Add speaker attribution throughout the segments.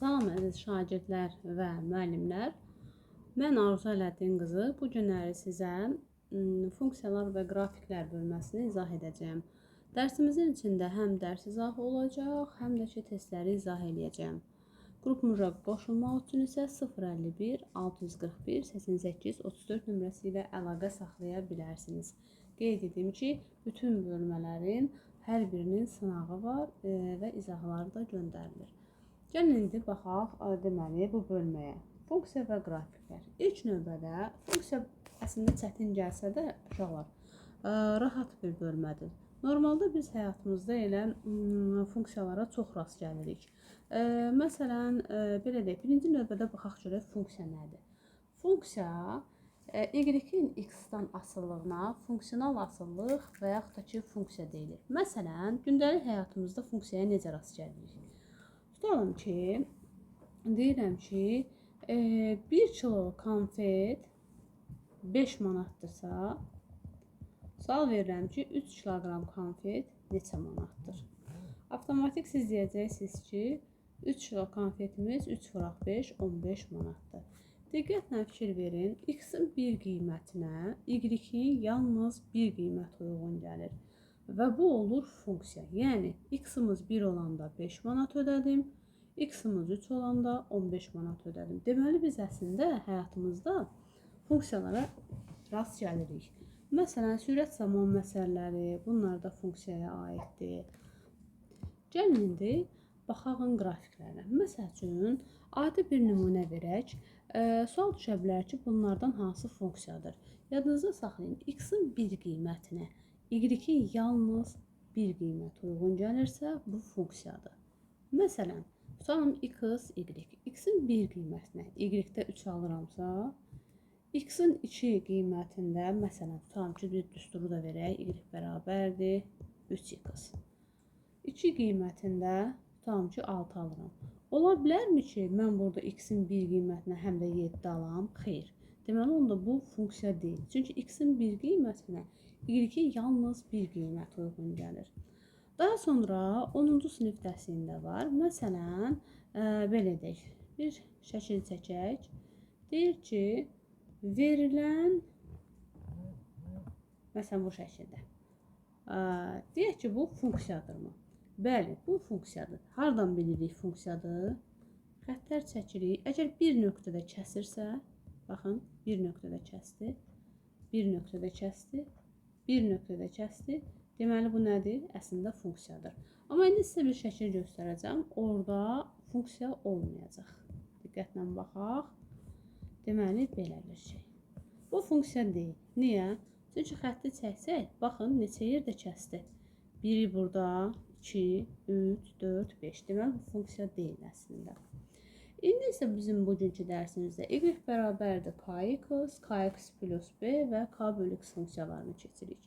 Speaker 1: Salam əziz şagirdlər və müəllimlər. Mən Arzu Ələddin qızı. Bu günləri sizə funksiyalar və qrafiklər bölməsini izah edəcəyəm. Dərsimizin içində həm dərs izahı olacaq, həm də ki testləri izah eləyəcəyəm. Qrupumuza qoşulmaq üçün isə 051 641 88 34 nömrəsi ilə əlaqə saxlaya bilərsiniz. Qeyd edim ki, bütün bölmələrin hər birinin sınağı var və izahları da göndərilir. Gəlin indi baxaq deməli bu bölməyə. Funksiya və qrafiklər. İlk növbədə funksiya əslində çətin gəlsə də uşaqlar, rahat bir bölmədir. Normalda biz həyatımızda elə funksiyalara çox rast gəlirik. Məsələn, belə deyək, birinci növbədə baxaq görək funksiya nədir? Funksiya y-in x-dan asılılığına funksional asılılıq və yaxud da ki funksiya deyilir. Məsələn, gündəlik həyatımızda funksiyaya necə rast gəlirik? Tutalım ki, deyirəm ki, 1 kilo konfet 5 manatdırsa, sual verirəm ki, 3 kiloqram konfet neçə manatdır? Avtomatik siz deyəcəksiniz ki, 3 kilo konfetimiz 3 vuraq 5, 15 manatdır. Diqqətlə fikir verin, x-in bir qiymətinə y-in yalnız bir qiymət uyğun gəlir. Və bu olur funksiya. Yəni, x-imiz 1 olanda 5 manat ödədim, x-imiz 3 olanda 15 manat ödədim. Deməli, biz əslində həyatımızda funksiyalara rast gəlirik. Məsələn, sürət zaman məsələləri, bunlar da funksiyaya aiddir. Gəlin indi baxağın qrafiklərinə. Məsəl üçün, adi bir nümunə verək. Sual düşə bilər ki, bunlardan hansı funksiyadır? Yadınızda saxlayın, x-in bir qiymətinə y-in yalnız bir qiymət uyğun gəlirsə, bu funksiyadır. Məsələn, tutalım x, y. X-in bir qiymətinə y-də 3 alıramsa, x-in 2 qiymətində, məsələn, tutalım ki, bir düsturu da verək, y bərabərdir 3x. 2 qiymətində tutalım ki, 6 alıram. Ola bilərmi ki, mən burada x-in 1 qiymətinə həm də 7 alam? Xeyr. Deməli, onda bu funksiya deyil. Çünki x-in 1 qiymətinə y-in yalnız bir qiymət uyğun gəlir. Daha sonra 10-cu sinif dərsində var. Məsələn, belə deyək, bir şəkil çəkək. Deyir ki, verilən, məsələn, bu şəkildə. Deyək ki, bu funksiyadırmı? Bəli, bu funksiyadır. Hardan bilirik funksiyadır? Xəttlər çəkirik. Əgər bir nöqtədə kəsirsə, baxın, bir nöqtədə kəsdi, bir nöqtədə kəsdi, bir nöqtədə kəsdi. Deməli, bu nədir? Əslində funksiyadır. Amma indi sizə bir şəkil göstərəcəm. Orada funksiya olmayacaq. Diqqətlə baxaq. Deməli, belə bir şey. Bu funksiya deyil. Niyə? Çünki xətti çəksək, baxın, neçə yerdə kəsdi. Biri burada, 2, 3, 4, 5. Deməli, bu funksiya deyil əslində. İndi isə bizim bugünkü dərsimizdə y bərabərdir kx, kx plus b və k bölü x funksiyalarını keçirik.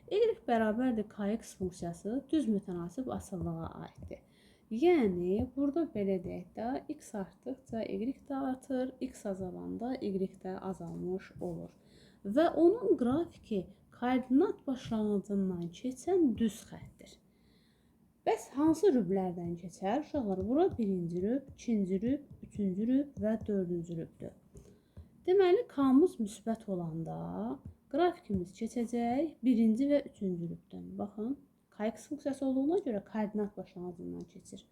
Speaker 1: Y bərabərdir kx funksiyası düz mütənasib asılılığa aiddir. Yəni, burada belə deyək də, x artdıqca y də artır, x azalanda y də azalmış olur. Və onun qrafiki koordinat başlanğıcından keçən düz xətdir. Bəs hansı rüblərdən keçər? Uşaqlar, bura birinci rüb, ikinci rüb, üçüncü rüb və dördüncü rübdür. Deməli, k-mız müsbət olanda qrafikimiz keçəcək birinci və üçüncü rübdən. Baxın, kx funksiyası olduğuna görə koordinat başlanğıcından keçir.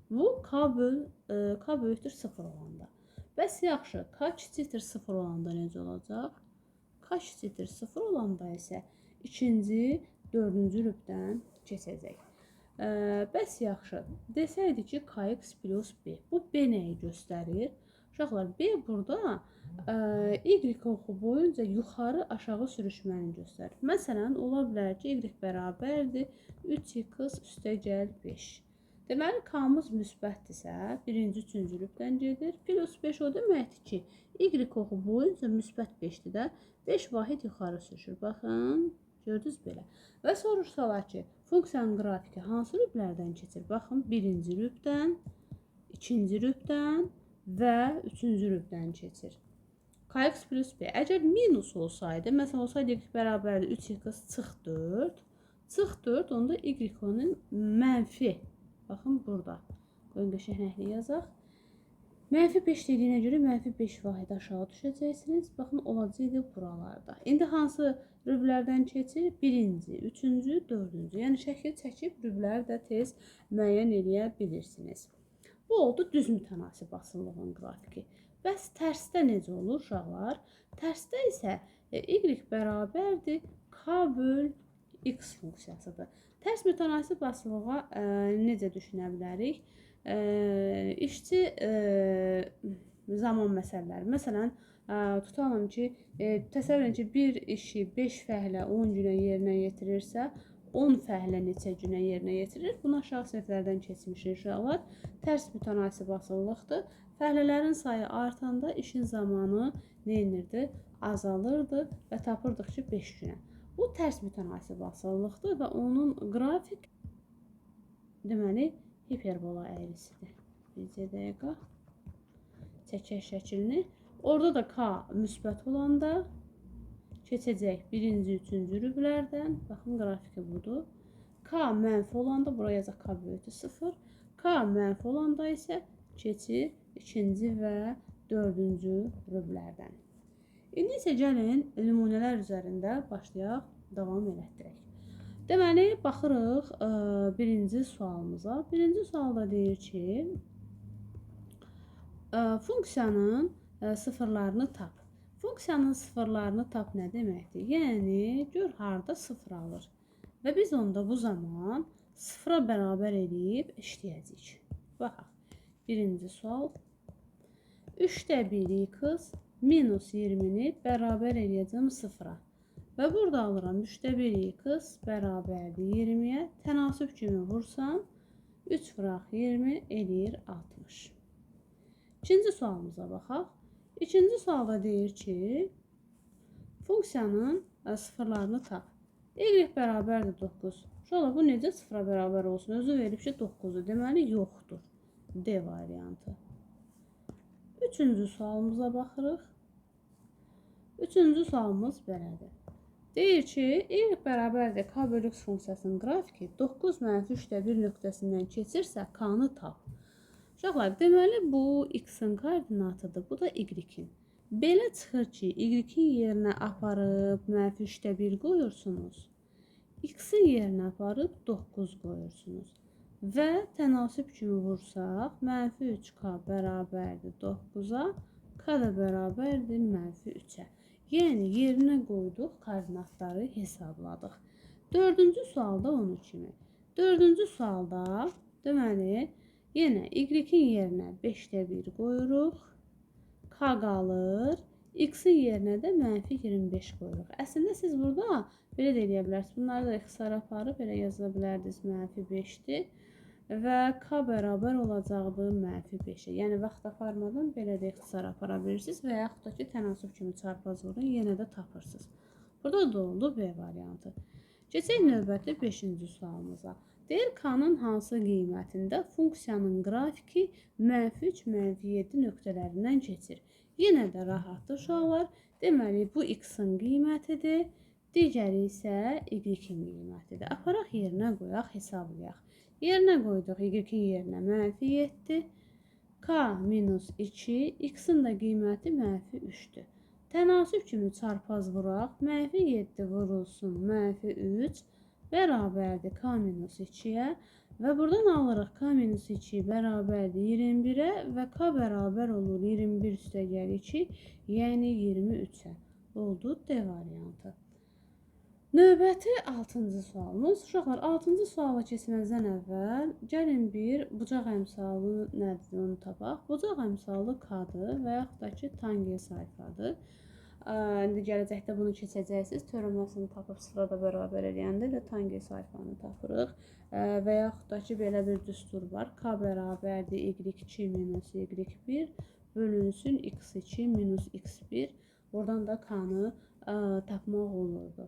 Speaker 1: Bu, k böyükdür 0 olanda. Bəs yaxşı, k kiçikdir 0 olanda necə olacaq? K kiçikdir 0 olanda isə ikinci, dördüncü rübdən keçəcək. Bəs yaxşı, desəydi ki, kx plus b. Bu, b nəyi göstərir? Uşaqlar, b burada y oxu boyunca yuxarı-aşağı sürüşməni göstərir. Məsələn, ola bilər ki, y bərabərdir 3x üstə gəl 5. Deməli, k-mız müsbətdirsə, birinci, üçüncü rübdən gedir. Plus 5 o deməkdir ki, y oxu boyunca müsbət 5-dir də, 5 vahid yuxarı sürüşür. Baxın, gördünüz belə. Və soruşsalar ki, funksiyanın qrafiki hansı rüblərdən keçir? Baxın, birinci rübdən, ikinci rübdən və üçüncü rübdən keçir. Kx plus b. Əgər minus olsaydı, məsələn, olsaydı y bərabərdir 3x çıx 4, çıx 4, onda y-nin mənfi. Baxın, burada. Qoyun qəşəng rəngli yazaq. Mənfi 5 dediyinə görə mənfi 5 vahid aşağı düşəcəksiniz. Baxın, olacaqdı buralarda. İndi hansı rüblərdən keçir? Birinci, üçüncü, dördüncü. Yəni, şəkil çəkib rübləri də tez müəyyən eləyə bilirsiniz. Bu oldu düz mütənasib asılılığın qrafiki. Bəs tərsdə necə olur uşaqlar? Tərsdə isə y bərabərdir k böl x funksiyasıdır. Tərs mütənasib asılılığa necə düşünə bilərik? İşçi zaman məsələləri. Məsələn, tutalım ki, təsəvvür edin ki, bir işi 5 fəhlə 10 günə yerinə yetirirsə, 10 fəhlə neçə günə yerinə yetirir? Bunu aşağı siniflərdən keçmişik uşaqlar. Tərs mütənasib asılılıqdır. Fəhlələrin sayı artanda işin zamanı nə edirdi? Azalırdı və tapırdıq ki, 5 günə. Bu tərs mütənasib asılılıqdır və onun qrafik, deməli, hiperbola əyrisidir. Bircə dəqiqə çəkək şəklini. Orada da K müsbət olanda keçəcək birinci, üçüncü rüblərdən. Baxın, qrafiki budur. K mənfi olanda, buraya yazacaq K böyükdür 0. K mənfi olanda isə keçir ikinci və dördüncü rüblərdən. İndi isə gəlin nümunələr üzərində başlayaq, davam elətdirək. Deməli, baxırıq birinci sualımıza. Birinci sualda deyir ki, funksiyanın sıfırlarını tap. Funksiyanın sıfırlarını tap nə deməkdir? Yəni, gör harda sıfır alır. Və biz onda bu zaman sıfıra bərabər eləyib işləyəcəyik. Baxaq, birinci sual. 3-də 1 x minus 20-ni bərabər eləyəcəm sıfıra. Və burada alıram 3-də 1 x bərabərdir 20-yə. Tənasüb kimi vursam 3 vuraq 20 eləyir 60. İkinci sualımıza baxaq. İkinci sualda deyir ki, funksiyanın sıfırlarını tap. Y bərabərdir 9. Uşaqlar, bu necə sıfıra bərabər olsun? Özü verib ki, 9-dur. Deməli, yoxdur. D variantı. Üçüncü sualımıza baxırıq. Üçüncü sualımız belədir. Deyir ki, y bərabərdir k bölü x funksiyasının qrafiki 9 mənfi 3-də 1 nöqtəsindən keçirsə, k-nı tap. Uşaqlar, deməli, bu x-in koordinatıdır, bu da y-in. Belə çıxır ki, y-in yerinə aparıb mənfi 3-də 1 qoyursunuz. X-in yerinə aparıb 9 qoyursunuz. Və tənasüb kimi vursaq, mənfi 3k bərabərdir 9-a, k da bərabərdir mənfi 3-ə. Yəni, yerinə qoyduq, koordinatları hesabladıq. Dördüncü sualda onun kimi. Dördüncü sualda, deməli, yenə y-in yerinə 5-də 1 qoyuruq, k qalır, x-in yerinə də mənfi 25 qoyuruq. Əslində, siz burada belə də eləyə bilərsiniz. Bunları da ixtisar aparıb belə yaza bilərdiniz, mənfi 5-dir və k bərabər olacaqdır mənfi 5-ə. Yəni, vaxt aparmadan belə də ixtisar apara bilirsiniz və yaxud da ki, tənasüb kimi çarpaz vurun, yenə də tapırsınız. Burada da oldu B variantı. Keçək növbəti 5-ci sualımıza. Deyir, k-nın hansı qiymətində funksiyanın qrafiki mənfi 3, mənfi 7 nöqtələrindən keçir. Yenə də rahatdır uşaqlar. Deməli, bu x-in qiymətidir, digəri isə y-in qiymətidir. Aparaq yerinə qoyaq, hesablayaq. Yerinə qoyduq y-in yerinə mənfi 7, k minus 2, x-in də qiyməti mənfi 3-dür. Tənasüb kimi çarpaz vuraq, mənfi 7 vurulsun mənfi 3 bərabərdir k minus 2-yə və buradan alırıq k minus 2 bərabərdir 21-ə və k bərabər olur 21 üstəgəl 2, yəni 23-ə. Oldu D variantı. Növbəti 6-cı sualımız. Uşaqlar, 6-cı suala keçməzdən əvvəl gəlin bir bucaq əmsalı nədir onu tapaq. Bucaq əmsalı K-dır və yaxud da ki, tangens alfadır. İndi gələcəkdə bunu keçəcəksiniz. Törənməsini tapıb sıfıra da bərabər eləyəndə də tangens alfanı tapırıq. Və yaxud da ki, belə bir düstur var. K bərabərdir y2 minus y1 bölünsün x2 minus x1. Oradan da K-nı tapmaq olurdu.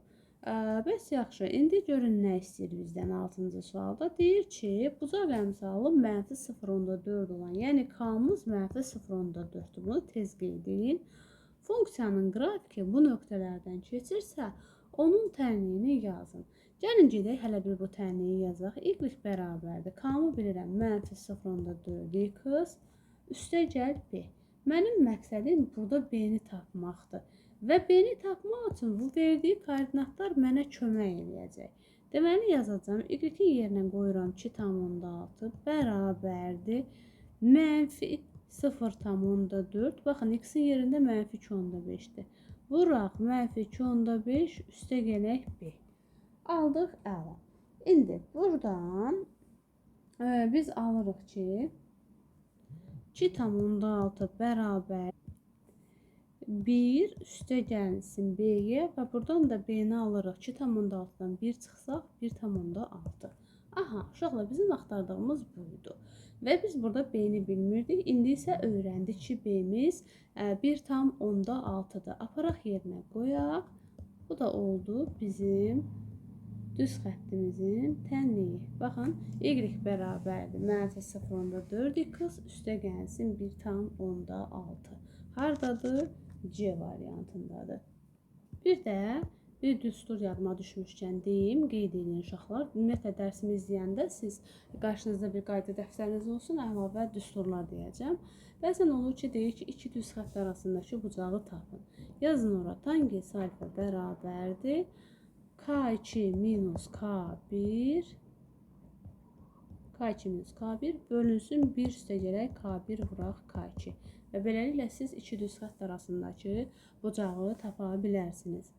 Speaker 1: Bəs yaxşı, indi görün nə istəyir bizdən 6-cı sualda. Deyir ki, bucaq əmsalı mənfi 0,4 olan, yəni K-mız mənfi 0,4-dür. Bunu tez qeyd edin. Funksiyanın qrafiki bu nöqtələrdən keçirsə, onun tənliyini yazın. Gəlin gedək, hələ bir bu tənliyi yazaq. Y bərabərdir. K-mı bilirəm, mənfi 0,4 x Üstə gəl B. Mənim məqsədim burada B-ni tapmaqdır. Və B-ni tapmaq üçün bu verdiyi koordinatlar mənə kömək eləyəcək. Deməli, yazacağam. Y-in yerinə qoyuram 2,6 bərabərdir. Mənfi 0,4. Baxın, x-in yerində mənfi 2,5-dir. Vuraq mənfi 2,5 üstə gələk B. Aldıq, əla. İndi buradan biz alırıq ki, 2,6 bərabər 1 üstə gəlsin B-yə və buradan da B-ni alırıq. 2,6-dan 1 çıxsaq 1,6. Aha, uşaqlar, bizim axtardığımız buydu. Və biz burada B-ni bilmirdik. İndi isə öyrəndik ki, B-miz 1,6-dır. Aparaq yerinə qoyaq. Bu da oldu bizim düz xəttimizin tənliyi. Baxın, Y bərabərdir mənfi 0,4 x üstə gəlsin 1,6. Hardadır? C variantındadır. Bir də bir düstur yadıma düşmüşkən deyim, qeyd edin uşaqlar. Ümumiyyətlə, dərsimi izləyəndə siz qarşınızda bir qayda dəftəriniz olsun, əlavə düsturlar deyəcəm. Bəzən olur ki, deyir ki, iki düz xətt arasındakı bucağı tapın. Yazın ora, tangens alfa bərabərdir K2 minus K1 K2 minus K1 bölünsün 1 üstə gələk K1 vuraq K2. Və beləliklə siz iki düz xətt arasındakı bucağı tapa bilərsiniz.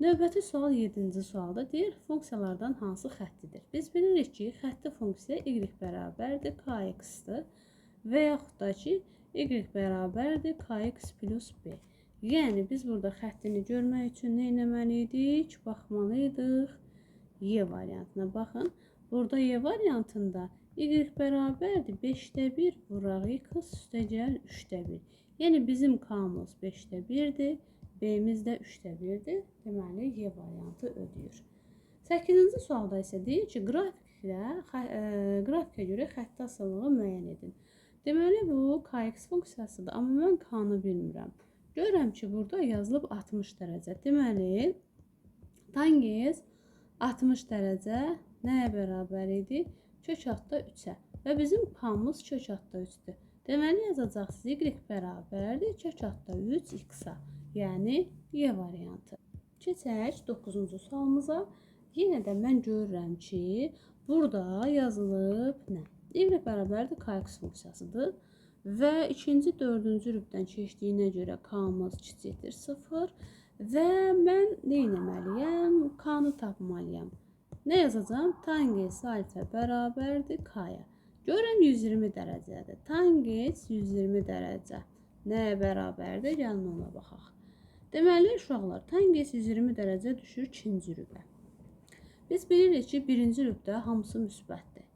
Speaker 1: Növbəti sual 7-ci sualda deyir, funksiyalardan hansı xəttidir? Biz bilirik ki, xətti funksiya y bərabərdir kx-dir və yaxud da ki, y bərabərdir kx plus b. Yəni, biz burada xəttini görmək üçün nə etməliydik? Baxmalıydıq Y variantına. Baxın, burada Y variantında y bərabərdir 5-də 1 vuraq x üstə gəl 3-də 1. Yəni, bizim k-mız 5-də 1-dir. B-miz də 3-də 1-dir. Deməli, Y variantı ödəyir. 8-ci sualda isə deyir ki, qrafikə görə xətti asılılığı müəyyən edin. Deməli, bu kx funksiyasıdır, amma mən k-nı bilmirəm. Görürəm ki, burada yazılıb 60 dərəcə. Deməli, tangens 60 dərəcə nəyə bərabər idi? Kök altda 3-ə. Və bizim k-mız kök altda 3-dür. Deməli, yazacaqsınız y bərabərdir kök altda 3 x-a. Yəni, Y variantı. Keçək 9-cu sualımıza. Yenə də mən görürəm ki, burada yazılıb nə? Y bərabərdir kx funksiyasıdır. Və ikinci, dördüncü rübdən keçdiyinə görə k-mız kiçikdir 0. Və mən nə etməliyəm? K-nı tapmalıyam. Nə yazacağam? Tangens alfa bərabərdir k-ya. Görürəm 120 dərəcədir. Tangens 120 dərəcə nəyə bərabərdir? Gəlin ona baxaq. Deməli, uşaqlar, tangens 120 dərəcə düşür ikinci rübə. Biz bilirik ki, birinci rübdə hamısı müsbətdir.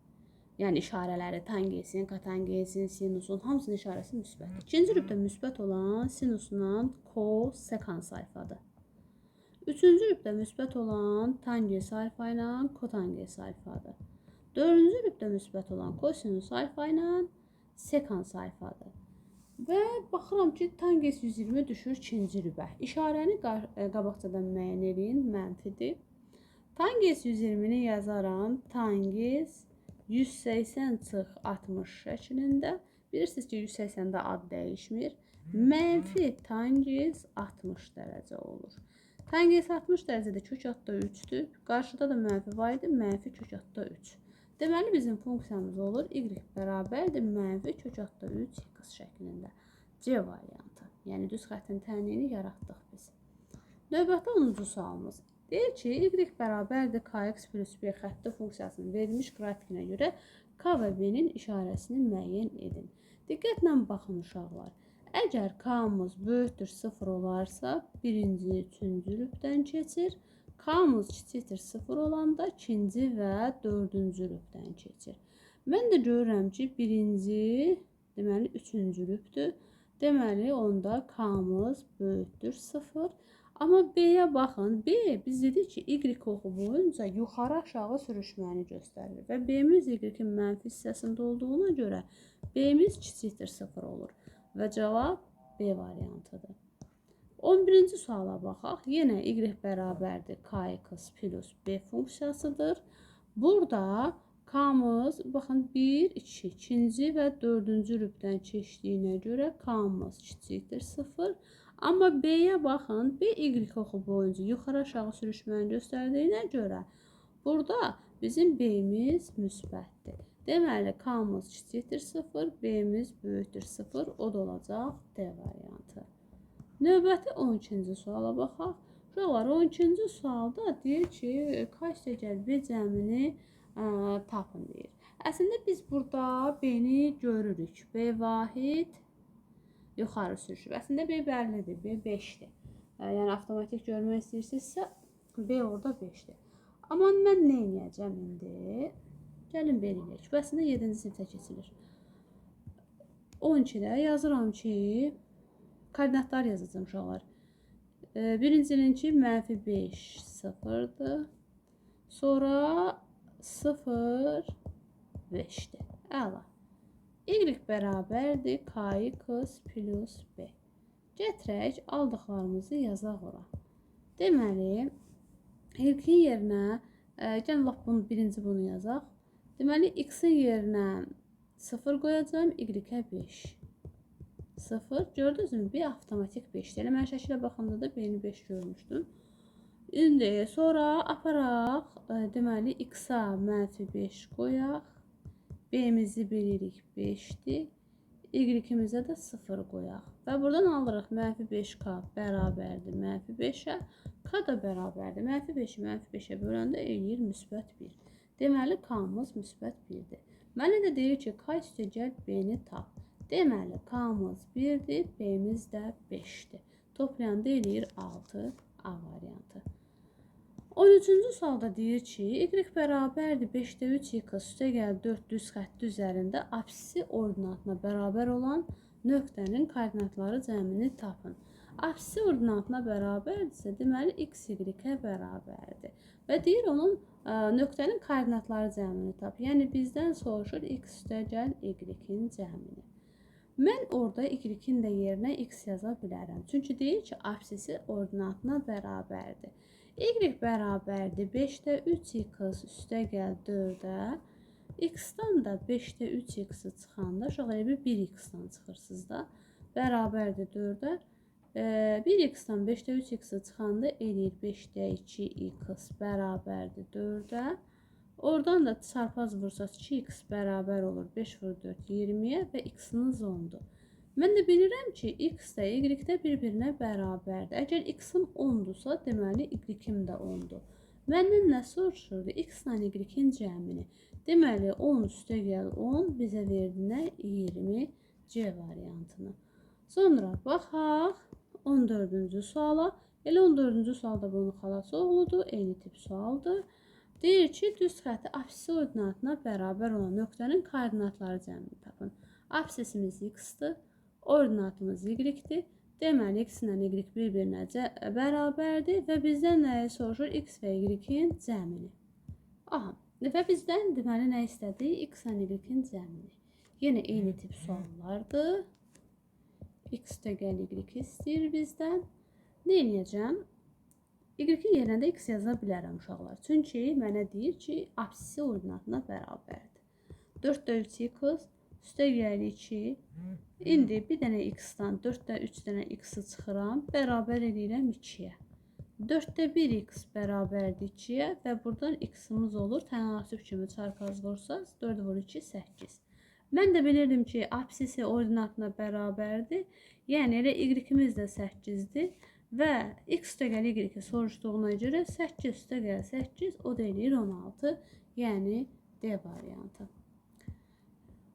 Speaker 1: Yəni, işarələri tangensin, kotangensin, sinusun, hamısının işarəsi müsbətdir. İkinci rübdə müsbət olan sinusla kos, sekans alfadır. Üçüncü rübdə müsbət olan tangens alfa ilə kotangens alfadır. Dördüncü rübdə müsbət olan kosinus alfa ilə sekans alfadır. Və baxıram ki, tangens 120 düşür ikinci rübə. İşarəni qabaqcadan müəyyən eləyin, mənfidir. Tangens 120-ni yazaram. Tangens 180 çıx 60 şəklində. Bilirsiniz ki, 180-də ad dəyişmir. Mənfi tangens 60 dərəcə olur. Tangens 60 dərəcədə kök altda 3-dür. Qarşıda da mənfi var idi, mənfi kök altda 3. Deməli, bizim funksiyamız olur y bərabərdir mənfi kök altda 3 x şəklində. C variantı. Yəni, düz xəttin tənliyini yaratdıq biz. Növbəti 10-cu sualımız. Deyir ki, y bərabərdir kx plus b xətti funksiyasının verilmiş qrafikinə görə k və b-nin işarəsini müəyyən edin. Diqqətlə baxın uşaqlar. Əgər k-mız böyükdür 0 olarsa, birinci, üçüncü rübdən keçir. K-mız kiçikdir 0 olanda ikinci və dördüncü rübdən keçir. Mən də görürəm ki, birinci, deməli, üçüncü rübdür. Deməli, onda k-mız böyükdür 0. Amma B-yə baxın. B, biz dedik ki, Y oxu boyunca yuxarı-aşağı sürüşməni göstərir. Və B-miz Y-in mənfi hissəsində olduğuna görə B-miz kiçikdir 0 olur. Və cavab B variantıdır. 11-ci suala baxaq. Yenə Y bərabərdir kx plus B funksiyasıdır. Burada K-mız, baxın, 1, 2, ikinci və dördüncü rübdən keçdiyinə görə K-mız kiçikdir 0. Amma B-yə baxın, B Y oxu boyunca yuxarı aşağı sürüşməni göstərdiyinə görə burada bizim B-miz müsbətdir. Deməli, K-mız kiçikdir 0, B-miz böyükdür 0, o da olacaq D variantı. Növbəti 12-ci suala baxaq. Uşaqlar, 12-ci sualda deyir ki, K üstəgəl B cəmini tapın deyir. Əslində biz burada B-ni görürük. B vahid yuxarı sürüşür. Əslində B bəllidir. B 5-dir. Yəni avtomatik görmək istəyirsinizsə B orada 5-dir. Amma mən nə edəcəm indi? Gəlin belə eləyək. Bu əslində 7-ci sinifdə keçilir. 12-də yazıram ki, koordinatlar yazacağım uşaqlar. Birincininki mənfi 5 0-dır. Sonra 0, 5-dir. Əla. Y bərabərdir KX plus B. Gətirək, aldıqlarımızı yazaq ora. Deməli, Y-in yerinə, gəlin lap bunu, birinci bunu yazaq. Deməli, X-in yerinə 0 qoyacağam, Y-ə 5. 0. Gördünüzmü? B avtomatik 5-dir. Elə mən şəkilə baxanda da B-ni 5 görmüşdüm. İndi sonra aparaq, deməli, X-a mənfi 5 qoyaq. B-mizi bilirik 5-dir. Y-imizə də 0 qoyaq. Və buradan alırıq mənfi 5K bərabərdir mənfi 5-ə. K da bərabərdir. Mənfi 5-i mənfi 5-ə böləndə eləyir müsbət 1. Deməli, K-mız müsbət 1-dir. Mənə də deyir ki, K üstəgəl B-ni tap. Deməli, K-mız 1-dir, B-miz də 5-dir. Toplayanda eləyir 6 A variantı. 13-cü sualda deyir ki, Y bərabərdir 5-də 3x üstəgəl 4 düz xətti üzərində absisi ordinatına bərabər olan nöqtənin koordinatları cəmini tapın. Absisi ordinatına bərabərdirsə, deməli, x y-ə bərabərdir. Və deyir onun nöqtənin koordinatları cəmini tap. Yəni, bizdən soruşur x üstəgəl y-in cəmini. Mən orada y-in də yerinə x yaza bilərəm. Çünki deyir ki, absisi ordinatına bərabərdir. Y bərabərdir 5-də 3x üstəgəl 4-ə. X-dan da 5-də 3x-i çıxanda, uşaqlar, elə 1x-dan çıxırsınız da, bərabərdir 4-ə. 1x-dan 5-də 3x-i çıxanda eləyir 5-də 2x bərabərdir 4-ə. Oradan da çarpaz vursaq 2x bərabər olur 5 vur 4 20-yə və x-iniz 10-dur. Mən də bilirəm ki, x də y də bir-birinə bərabərdir. Əgər x-im 10-dursa, deməli y-im də 10-dur. Məndən nə soruşurdu? X ilə y-in cəmini. Deməli, 10 üstəgəl 10 bizə verdi nə? 20 C variantını. Sonra baxaq 14-cü suala. Elə 14-cü sual da bunun xalası oğludur. Eyni tip sualdır. Deyir ki, düz xətti absisi ordinatına bərabər olan nöqtənin koordinatları cəmini tapın. Absisimiz x-dir. Ordinatımız y-dir. Deməli, x ilə y bir-birinə bərabərdir və bizdən nəyi soruşur? X və y-in cəmini. Aha, və bizdən deməli nə istədi? X ilə y-in cəmini. Yenə eyni tip suallardır. X üstəgəl y istəyir bizdən. Nə eləyəcəm? Y-in yerinə də x yaza bilərəm uşaqlar. Çünki mənə deyir ki, absisi ordinatına bərabərdir. 4-də 3x üstəgəl 2. İndi bir dənə x-dan 4-də 3 dənə x-i çıxıram. Bərabər eləyirəm 2-yə. 4-də 1x bərabərdir 2-yə və buradan x-imiz olur. Tənasüb kimi çarpaz vursaz 4 vur 2, 8. Mən də bilirdim ki, absisi ordinatına bərabərdir. Yəni elə y-imiz də 8-dir və x üstəgəl y-i soruşduğuna görə 8 üstəgəl 8 o da eləyir 16. Yəni D variantı.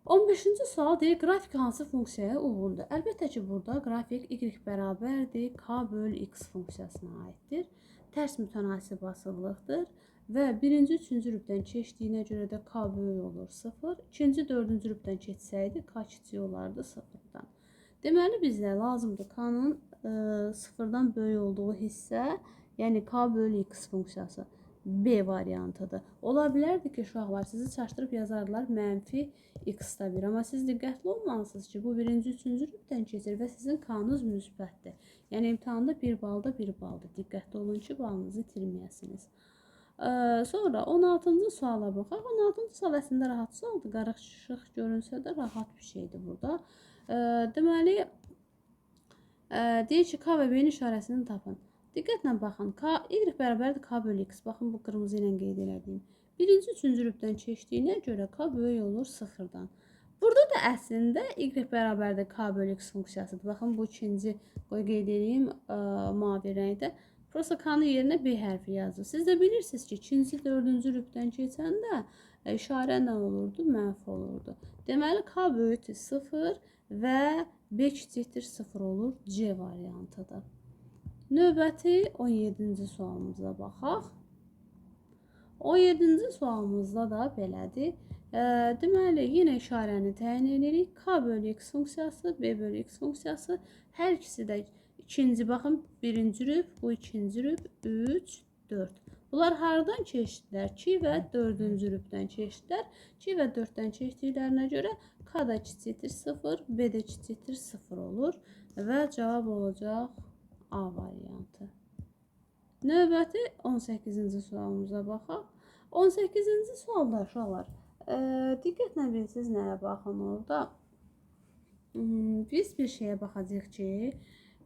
Speaker 1: 15-ci sual deyir, qrafik hansı funksiyaya uyğundur? Əlbəttə ki, burada qrafik y bərabərdir k böl x funksiyasına aiddir. Tərs mütənasib asılılıqdır və birinci, üçüncü rübdən keçdiyinə görə də k böyük olur 0. İkinci, dördüncü rübdən keçsəydi k kiçik olardı 0-dan. Deməli, bizə lazımdır k-nın 0-dan böyük olduğu hissə, yəni k böl x funksiyası. B variantıdır. Ola bilərdi ki, uşaqlar sizi çaşdırıb yazardılar mənfi x-da 1. Amma siz diqqətli olmalısınız ki, bu birinci, üçüncü rübdən keçir və sizin k-nız müsbətdir. Yəni imtahanda 1 balda 1 baldır. Diqqətli olun ki, balınızı itirməyəsiniz. Sonra 16-cı suala baxaq. 16-cı sual əslində rahat sualdır. Qarışıq görünsə də rahat bir şeydir burada. Deməli, deyir ki, K və B-nin işarəsini tapın. Diqqətlə baxın. K, Y bərabərdir K bölü X. Baxın, bu qırmızı ilə qeyd elədiyim. Birinci, üçüncü rübdən keçdiyinə görə K böyük olur 0-dan. Burada da əslində Y bərabərdir K bölü X funksiyasıdır. Baxın, bu ikinci qoy qeyd edeyim mavi rəngdə. Prosta K-nın yerinə B hərfi yazır. Siz də bilirsiniz ki, ikinci, dördüncü rübdən keçəndə işarə nə olurdu? Mənfi olurdu. Deməli, K böyükdür 0 və B kiçikdir 0 olur. C variantıdır. Növbəti 17-ci sualımıza baxaq. 17-ci sualımızda da belədir. Deməli, yenə işarəni təyin edirik. K bölü X funksiyası, B bölü X funksiyası. Hər ikisi də ikinci, baxın, birinci rüb, bu ikinci rüb, 3, 4. Bunlar hardan keçdilər? 2 və 4-cü rübdən keçdilər. 2 və 4-dən keçdiklərinə görə K da kiçikdir 0, B də kiçikdir 0 olur və cavab olacaq A variantı. Növbəti 18-ci sualımıza baxaq. 18-ci sualda uşaqlar, diqqətlə bilirsiniz nəyə baxın orada? Biz bir şeyə baxacağıq ki,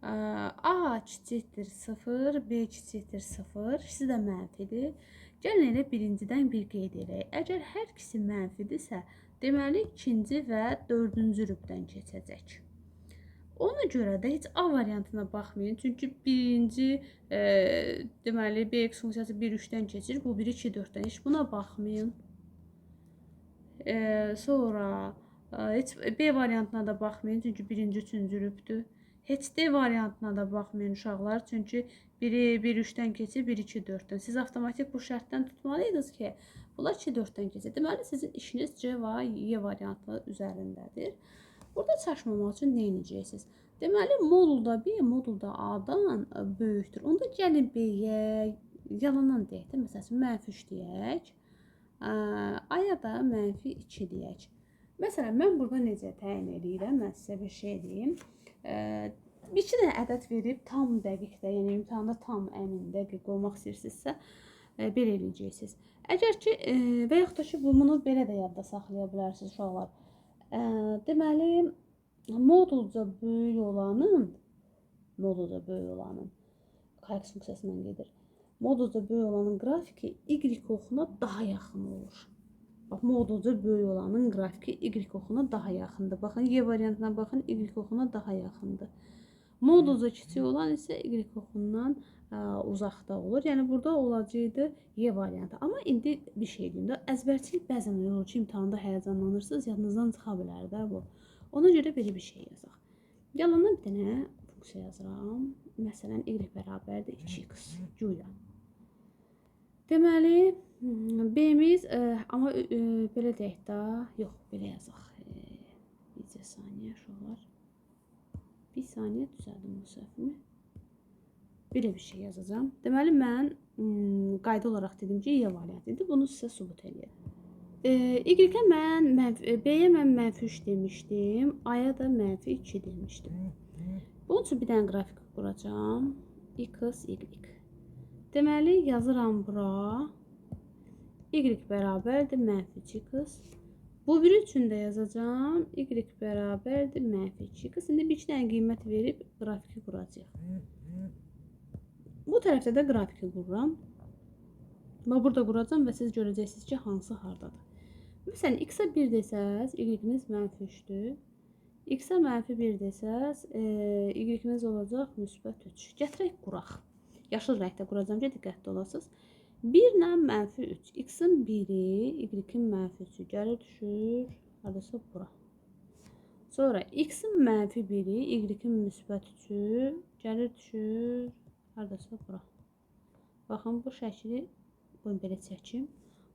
Speaker 1: A kiçikdir 0, B kiçikdir 0, ikisi də mənfidir. Gəlin elə birincidən bir qeyd eləyək. Əgər hər ikisi mənfidirsə, deməli ikinci və dördüncü rübdən keçəcək. Ona görə də heç A variantına baxmayın. Çünki birinci, deməli BX funksiyası 1, 3-dən keçir, bu 1, 2, 4-dən. Heç buna baxmayın. Sonra heç B variantına da baxmayın. Çünki birinci, üçüncü rübdür. Heç D variantına da baxmayın uşaqlar. Çünki biri 1, 3-dən keçir, 1, 2, 4-dən. Siz avtomatik bu şərtdən tutmalıydınız ki, bunlar 2, 4-dən keçir. Deməli, sizin işiniz C və Y variantı üzərindədir. Burada çaşmamaq üçün nə edəcəksiniz? Deməli, modulda B, modulda A-dan böyükdür. Onda gəlin B-yə yalandan deyək də, məsəl üçün, mənfi 3 deyək. A-ya da mənfi 2 deyək. Məsələn, mən burada necə təyin eləyirəm? Mən sizə bir şey deyim. Bir iki dənə ədəd verib tam dəqiqdə, yəni imtahanda tam əmin dəqiq olmaq istəyirsinizsə, belə eləyəcəksiniz. Əgər ki, və yaxud da ki, bunu belə də yadda saxlaya bilərsiniz uşaqlar. Deməli, modulca böyük olanın, KX funksiyasından gedir. Modulca böyük olanın qrafiki Y oxuna daha yaxın olur. Bax, modulca böyük olanın qrafiki Y oxuna daha yaxındır. Baxın, Y variantına baxın, Y oxuna daha yaxındır. Modulca kiçik olan isə Y oxundan uzaqda olur. Yəni, burada olacaqdı Y variantı. Amma indi bir şey deyim də, əzbərçilik bəzən olur ki, imtahanda həyəcanlanırsınız, yadınızdan çıxa bilər də bu. Ona görə belə bir şey yazaq. Yalandan bir dənə funksiya yazıram. Məsələn, Y bərabərdir 2x. Güya. Deməli, B-miz, amma belə deyək də, yox, belə yazaq. Bircə saniyə, uşaqlar. Bir saniyə düzəldim bu səhvimi. Belə bir şey yazacağam. Deməli, mən qayda olaraq dedim ki, Y variantı idi. Bunu sizə sübut eləyəm. Y-ə mən, B-yə mən mənfi 3 demişdim. A-ya da mənfi 2 demişdim. Bunun üçün bir dənə qrafik quracağam. X, Y. Deməli, yazıram bura. Y bərabərdir mənfi 2x. Bu biri üçün də yazacağam. Y bərabərdir mənfi 2x. İndi bir iki dənə qiymət verib qrafiki quracağıq. Bu tərəfdə də qrafiki qururam. Bax, burada quracağam və siz görəcəksiniz ki, hansı hardadır. Məsələn, x-ə 1 desəz, y-niz mənfi 3-dür. X-ə mənfi 1 desəz, y-niz olacaq müsbət 3. Gətirək quraq. Yaşıl rəngdə quracağam ki, diqqətli olasınız. 1 ilə mənfi 3. X-in 1-i, y-in mənfi 3-ü gəlir, düşür, haradasa bura. Sonra x-in mənfi 1-i, y-in müsbət 3-ü gəlir, düşür, haradasa bura. Baxın, bu şəkli bunu belə çəkim.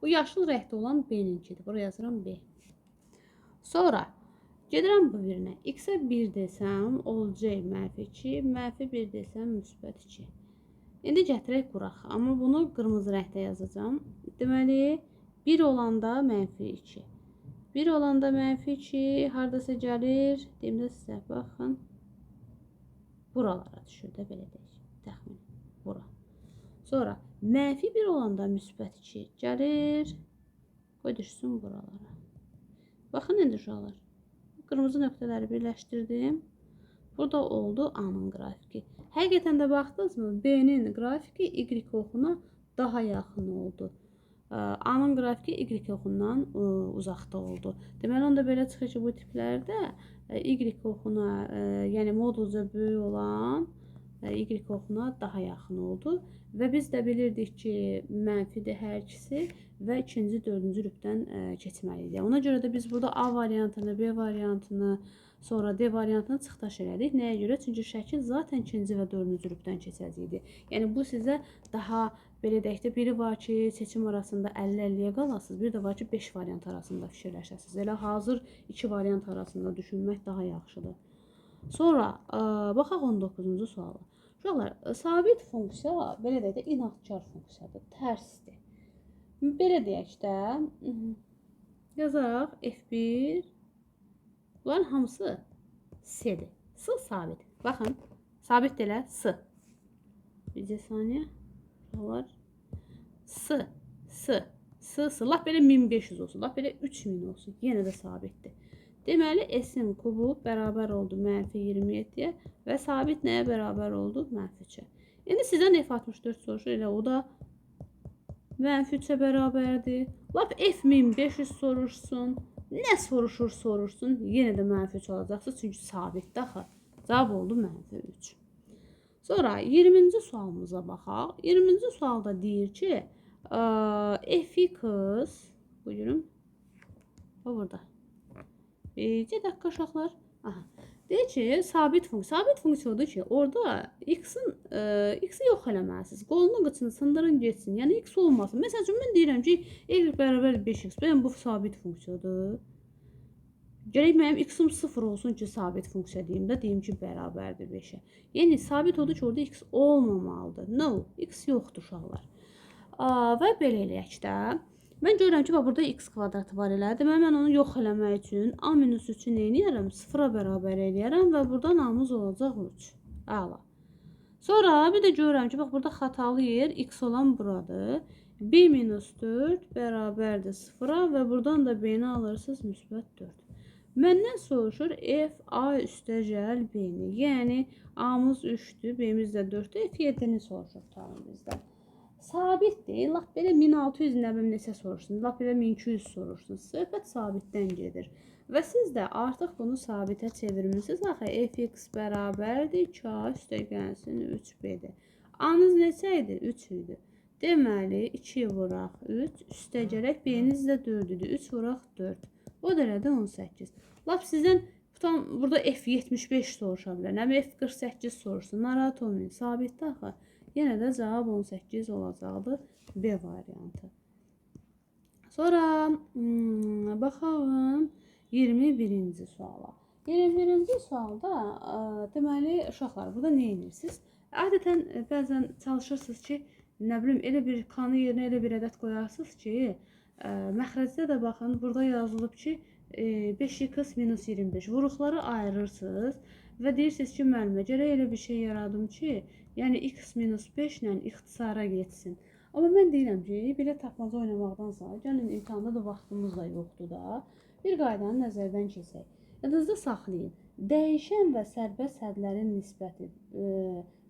Speaker 1: Bu yaşıl rəngdə olan B-ninkidir. Bura yazıram B. Sonra gedirəm bu birinə. X-ə 1 desəm, olacaq mənfi 2, mənfi 1 desəm, müsbət 2. İndi gətirək quraq. Amma bunu qırmızı rəngdə yazacağam. Deməli, 1 olanda mənfi 2. 1 olanda mənfi 2 haradasa gəlir. Deyim də sizə, baxın. Buralara düşür də, belə deyək. Təxminən. Bura. Sonra Mənfi 1 olanda müsbət 2 gəlir. Qoy düşsün buralara. Baxın indi uşaqlar. Qırmızı nöqtələri birləşdirdim. Burada oldu A-nın qrafiki. Həqiqətən də baxdınızmı? B-nin qrafiki Y oxuna daha yaxın oldu. A-nın qrafiki Y oxundan uzaqda oldu. Deməli, onda belə çıxır ki, bu tiplərdə Y oxuna, yəni modulca böyük olan Y oxuna daha yaxın oldu. Və biz də bilirdik ki, mənfidir hər ikisi və ikinci, dördüncü rübdən keçməliydik. Ona görə də biz burada A variantını, B variantını, sonra D variantını çıxdaş elədik. Nəyə görə? Çünki şəkil zaten ikinci və dördüncü rübdən keçəcəkdi. Yəni, bu sizə daha belə deyək də, biri var ki, seçim arasında 50-50-yə qalasınız, bir də var ki, 5 variant arasında fikirləşəsiniz. Elə hazır 2 variant arasında düşünmək daha yaxşıdır. Sonra baxaq 19-cu suala. Uşaqlar, sabit funksiya, belə deyək də, inadkar funksiyadır, tərsdir. Belə deyək də, yazaq F1, bunların hamısı S-dir. S sabit. Baxın, sabit elə S. Bircə saniyə. Uşaqlar, S, S, S, S. Lap belə 1500 olsun, lap belə 3000 olsun. Yenə də sabitdir. Deməli, S-in kubu bərabər oldu mənfi 27-yə və sabit nəyə bərabər oldu? Mənfi 3-ə. İndi sizdən F64 soruşur, elə o da mənfi 3-ə bərabərdir. Lap F1500 soruşsun, nə soruşur soruşsun, yenə də mənfi 3 alacaqsınız, çünki sabitdir axı. Cavab oldu mənfi 3. Sonra 20-ci sualımıza baxaq. 20-ci sualda deyir ki, Fx, buyurun, o burada. Bircə dəqiqə uşaqlar. Aha. Deyir ki, sabit funksiya. Sabit funksiya odur ki, orada x-i yox eləməlisiniz. Qolunu qıçını sındırın getsin. Yəni x olmasın. Məsəl üçün, mən deyirəm ki, y bərabər 5x. Bəyən bu sabit funksiyadır. Gərək mənim x-im 0 olsun ki, sabit funksiya deyim də, deyim ki, bərabərdir 5-ə. Yəni, sabit odur ki, orada x olmamalıdır. No, x yoxdur uşaqlar. Və belə eləyək də. Mən görürəm ki, bax, burada x kvadratı var elə. Deməli, mən onu yox eləmək üçün a minus 3-ü nə eləyərəm? 0-a bərabər eləyərəm və buradan a-mız olacaq 3. Əla. Sonra bir də görürəm ki, bax, burada xatalı yer x olan buradır. B minus 4 bərabərdir 0-a və buradan da b-ni alırsınız müsbət 4. Məndən soruşur f a üstəgəl b-ni. Yəni, a-mız 3-dür, b-miz də 4-dür, f7-ni soruşur tam bizdən. Sabitdir. Lap belə 1600 nə bilim neçə soruşsun, lap belə 1200 soruşsun. Söhbət sabitdən gedir. Və siz də artıq bunu sabitə çevirmisiniz. Axı fx bərabərdir 2a üstəgəlsin 3b-dir. A-nız neçə idi? 3 idi. Deməli, 2 vuraq 3, üstəgələk b-niz də 4 idi. 3 vuraq 4. O da elədi 18. Lap sizdən tam burada F75 soruşa bilər. Nə bilim F48 soruşsun. Narahat olmayın. Sabitdir axı. Yenə də cavab 18 olacaqdır. B variantı. Sonra baxalım 21-ci suala. 21-ci sualda deməli uşaqlar burada nə edirsiniz? Adətən bəzən çalışırsınız ki, nə bilim elə bir kanı yerinə elə bir ədəd qoyarsınız ki, məxrəcdə də baxın burada yazılıb ki 5x minus 25 vuruqları ayırırsınız və deyirsiniz ki, müəllimə gərək elə bir şey yaradım ki, yəni x minus 5 ilə ixtisara getsin. Amma mən deyirəm ki, belə tapmaca oynamaqdansa, gəlin imtahanda da vaxtımız da yoxdur da, bir qaydanı nəzərdən keçək. Yadınızda saxlayın. Dəyişən və sərbəst hədlərin nisbəti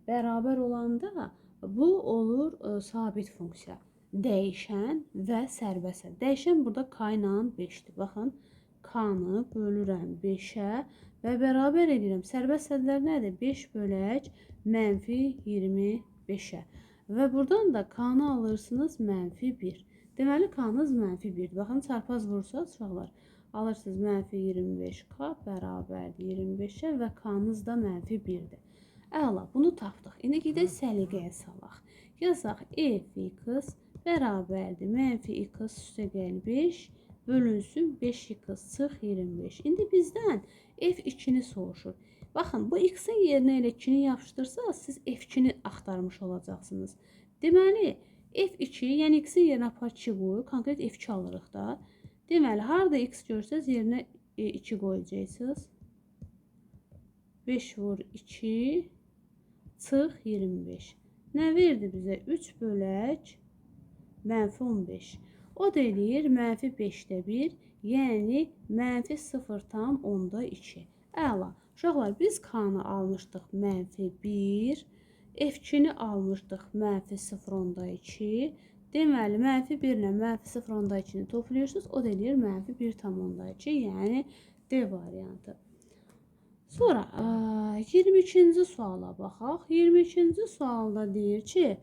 Speaker 1: bərabər olanda bu olur sabit funksiya. Dəyişən və sərbəst hədd. Dəyişən burada k ilə 5-dir. Baxın, k-nı bölürəm 5-ə və bərabər edirəm. Sərbəst hədlər nədir? 5 bölək mənfi 25-ə. Və buradan da k-nı alırsınız mənfi 1. Deməli, k-nız mənfi 1-dir. Baxın, çarpaz vursaz uşaqlar, alırsınız mənfi 25k bərabərdir 25-ə və k-nız da mənfi 1-dir. Əla, bunu tapdıq. İndi gedək səliqəyə salaq. Yazaq fx bərabərdir mənfi x üstəgəl 5 bölünsün 5x çıx 25. İndi bizdən f2-ni soruşur. Baxın, bu x-in yerinə elə 2-ni yapışdırsaq, siz f2-ni axtarmış olacaqsınız. Deməli, f2, yəni x-in yerinə apar 2 qoy, konkret f2 alırıq da. Deməli, harada x görsəz, yerinə 2 qoyacaqsınız. 5 vur 2, çıx 25. Nə verdi bizə? 3 bölək mənfi 15. O da eləyir mənfi 5-də 1, yəni mənfi 0,2. Əla. Uşaqlar, biz K-nı almışdıq mənfi 1, F2-ni almışdıq mənfi 0,2. Deməli, mənfi 1 ilə mənfi 0,2-ni toplayırsınız. O da eləyir mənfi 1,2, yəni D variantı. Sonra 22-ci suala baxaq. 22-ci sualda deyir ki,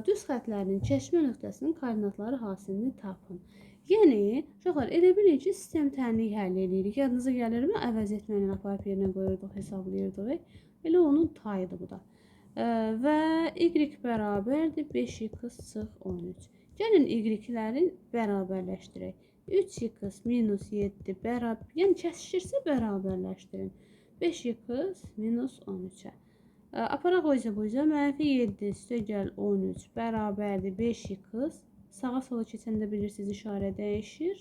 Speaker 1: düz xətlərinin kəşmə nöqtəsinin koordinatları hasilini tapın. Yəni, uşaqlar, elə bilin ki, sistem tənlik həll edirik. Yadınıza gəlirmi? Əvəz etməklə aparıb yerinə qoyurduq, hesablayırdıq. Elə onun tayıdır bu da. Və y bərabərdir 5x çıx 13. Gəlin y-lərin bərabərləşdirək. 3x minus 7 bərabər, yəni kəsişirsə bərabərləşdirin. 5x minus 13-ə. Aparaq o isə bu isə mənfi 7 üstəgəl 13 bərabərdir 5x. Sağa sola keçəndə bilirsiniz işarə dəyişir.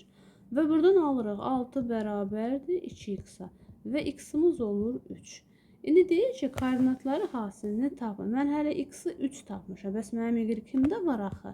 Speaker 1: Və buradan alırıq 6 bərabərdir 2x-a və x-imiz olur 3. İndi deyir ki, koordinatları hasilini tapın. Mən hələ x-i 3 tapmışam. Bəs mənim y-im də var axı.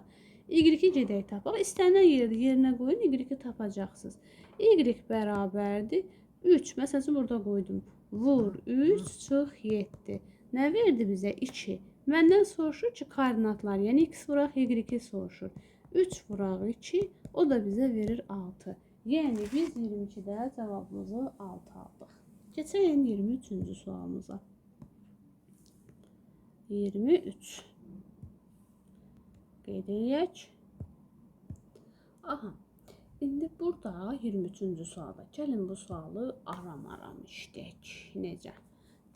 Speaker 1: Y-i gedək tapaq. İstənilən yerdə yerinə qoyun, y-i tapacaqsınız. Y bərabərdir 3. Məsəl üçün burada qoydum. Vur 3, çıx 7. Nə verdi bizə? 2. Məndən soruşur ki, koordinatlar, yəni x vuraq y-i soruşur. 3 vuraq 2, o da bizə verir 6. Yəni biz 22-də cavabımızı 6 aldıq. Keçək 23-cü sualımıza. 23. Qeyd eləyək. Aha. İndi burada 23-cü sualda. Gəlin bu sualı aram-aram işləyək. Necə?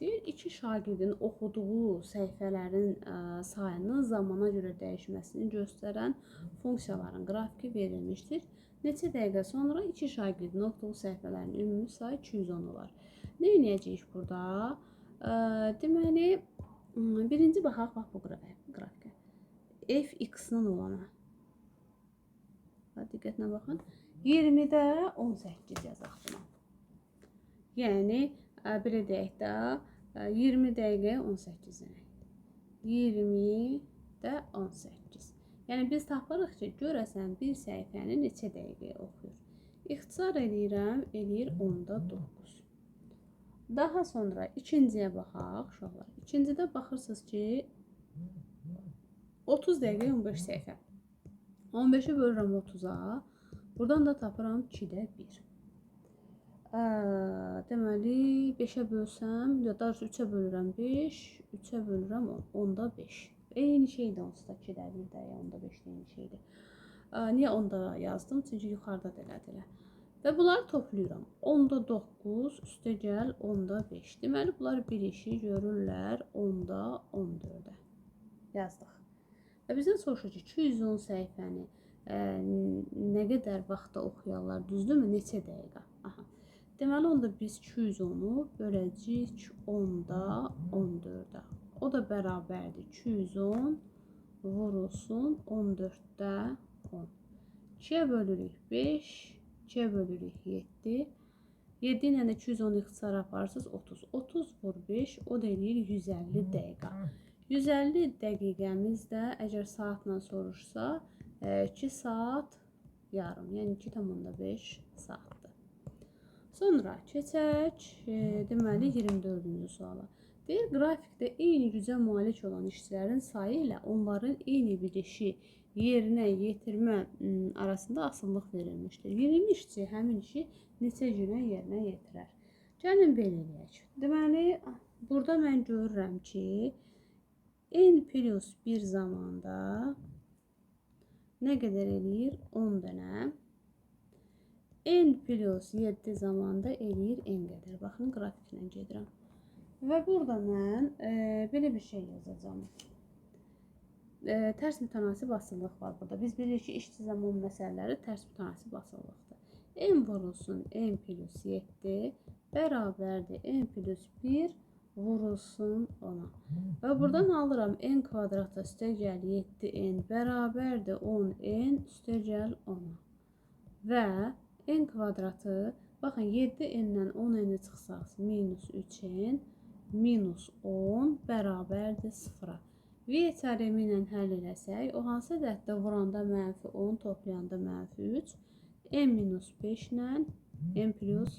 Speaker 1: Deyir, iki şagirdin oxuduğu səhifələrin sayının zamana görə dəyişməsini göstərən funksiyaların qrafiki verilmişdir. Neçə dəqiqə sonra iki şagirdin oxuduğu səhifələrin ümumi sayı 210 olar. Nə edəcəyik burada? Deməli, birinci baxaq bax bu qrafikə. Fx-nin olana. Diqqətlə baxın. 20-də 18 yazaq buna. Yəni, belə deyək də, 20 dəqiqəyə 18 demək. 20-də 18. Yəni, biz tapırıq ki, görəsən bir səhifəni neçə dəqiqəyə oxuyur. İxtisar eləyirəm, eləyir 10-da 9. Daha sonra ikinciyə baxaq, uşaqlar. İkincidə baxırsınız ki, 30 dəqiqəyə 15 səhifə. 15-i bölürəm 30-a. Buradan da tapıram 2-də 1. Deməli, 5-ə bölsəm, ya daha doğrusu 3-ə bölürəm 5, 3-ə bölürəm 10, 10-da 5. Eyni şeydir onsuz da 2-də 1-də, 10-da 5-də eyni şeydir. Niyə 10-da yazdım? Çünki yuxarıda da elədir. Və bunları toplayıram. 10-da 9, üstəgəl 10-da 5. Deməli, bunlar bir işi görürlər 10-da 14-ə. Yazdıq. Və bizdən soruşur ki, 210 səhifəni nə qədər vaxtda oxuyarlar, düzdürmü? Neçə dəqiqə? Aha. Deməli, onda biz 210-u böləcəyik 10-da 14-ə. O da bərabərdir. 210 vurulsun 14-də 10. 2-yə bölürük 5, 2-yə bölürük 7. 7 ilə də 210 ixtisar aparırsınız 30. 30 vur 5, o da eləyir 150 dəqiqə. 150 dəqiqəmiz də əgər saatla soruşsa 2 saat yarım, yəni 2,5 saatdır. Sonra keçək deməli 24-cü suala. Deyir, qrafikdə eyni gücə malik olan işçilərin sayı ilə onların eyni bir işi yerinə yetirmə arasında asılılıq verilmişdir. 20 işçi həmin işi neçə günə yerinə yetirər? Gəlin belə eləyək. Deməli, burada mən görürəm ki, n plus 1 zamanda nə qədər eləyir? 10 dənə. N plus 7 zamanda eləyir n qədər. Baxın, qrafiklə gedirəm. Və burada mən belə bir şey yazacağam. Tərs mütənasib asılılıq var burada. Biz bilirik ki, işçi zaman məsələləri tərs mütənasib asılılıqdır. N vurulsun n plus 7 bərabərdir n plus 1 vurulsun 10-a. Və buradan alıram n kvadrata üstəgəl 7n bərabərdir 10n üstəgəl 10-a. Və n kvadratı, baxın 7n-dən 10n-i çıxsaq minus 3n minus 10 bərabərdir 0-a. Viet teoremi ilə həll eləsək, o hansı ədəddə vuranda mənfi 10, toplayanda mənfi 3, m minus 5 ilə m plus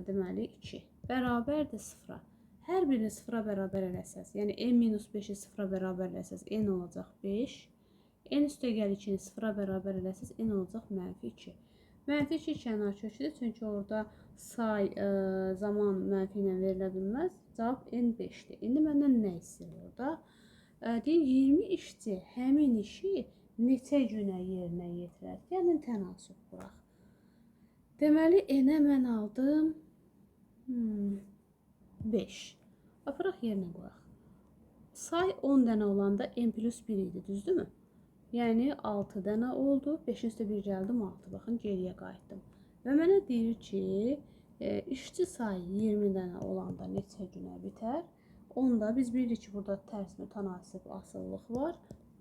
Speaker 1: deməli 2 bərabərdir 0-a. Hər birini 0-a bərabər eləsəz, yəni m minus 5-i 0-a bərabər eləsəz, n olacaq 5. N üstə gəl 2-ni 0-a bərabər eləsəz, n olacaq mənfi 2. Mənfi 2 kənar köküdür, çünki orada say zaman mənfi ilə verilə bilməz. Cavab n 5-dir. İndi məndən nə istəyir orada? Deyir, 20 işçi həmin işi neçə günə yerinə yetirər? Yəni, tənasüb quraq. Deməli, n-ə mən aldım 5. Aparaq yerinə qoyaq. Say 10 dənə olanda n plus 1 idi, düzdürmü? Yəni, 6 dənə oldu. 5-in üstə 1 gəldim, 6. Baxın, geriyə qayıtdım. Və mənə deyir ki, işçi sayı 20 dənə olanda neçə günə bitər? Onda biz bilirik ki, burada tərs mütənasib asılılıq var.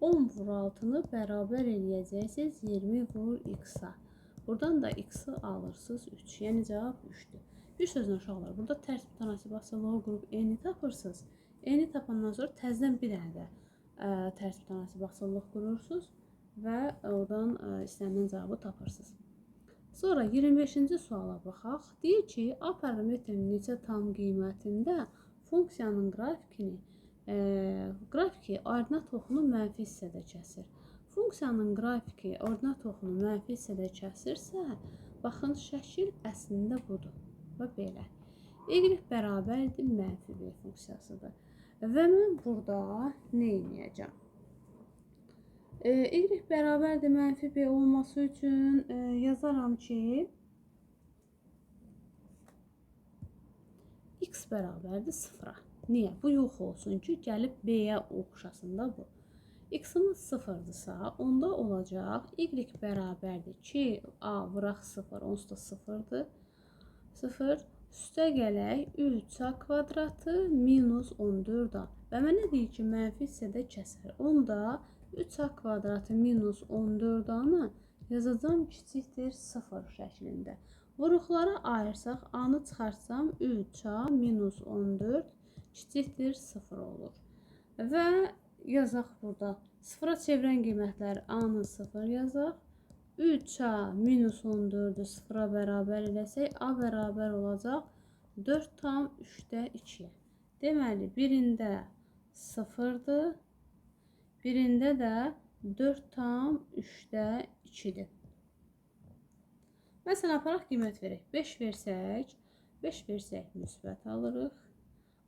Speaker 1: 10 vur 6-nı bərabər eləyəcəksiniz 20 vur x-a. Buradan da x-i alırsınız 3. Yəni, cavab 3-dür. Bir sözlə uşaqlar, burada tərs mütənasib asılılığı qurub n-i tapırsınız. N-i tapandan sonra təzədən bir dənə də tərs mütənasib asılılıq qurursunuz və oradan istənilən cavabı tapırsınız. Sonra 25-ci suala baxaq. Deyir ki, A parametrinin neçə tam qiymətində funksiyanın qrafiki ordinat oxunu mənfi hissədə kəsir. Funksiyanın qrafiki ordinat oxunu mənfi hissədə kəsirsə, baxın, şəkil əslində budur və belə. Y bərabərdir mənfi B funksiyasıdır. Və mən burada nə edəcəm? Y bərabərdir mənfi B olması üçün yazaram ki, x bərabərdir 0-a. Niyə? Bu yox olsun ki, gəlib B-yə oxşasın da bu. X-imiz 0-dırsa, onda olacaq y bərabərdir 2a vuraq 0, onsuz da 0-dır. 0, üstə gələk 3a kvadratı minus 14a. Və mənə deyir ki, mənfi hissədə kəsər. Onda 3a kvadratı minus 14a-nı yazacağam kiçikdir 0 şəklində. Vuruqlara ayırsaq, a-nı çıxartsam 3a minus 14 kiçikdir 0 olur. Və yazaq burada. 0-a çevirən qiymətlər a-nı 0 yazaq. 3a minus 14-ü 0-a bərabər eləsək, a bərabər olacaq 4,3-də 2-yə. Deməli, birində 0-dır, birində də 4,3-də 2-dir. Məsələn, aparaq qiymət verək. 5 versək, 5 versək müsbət alırıq.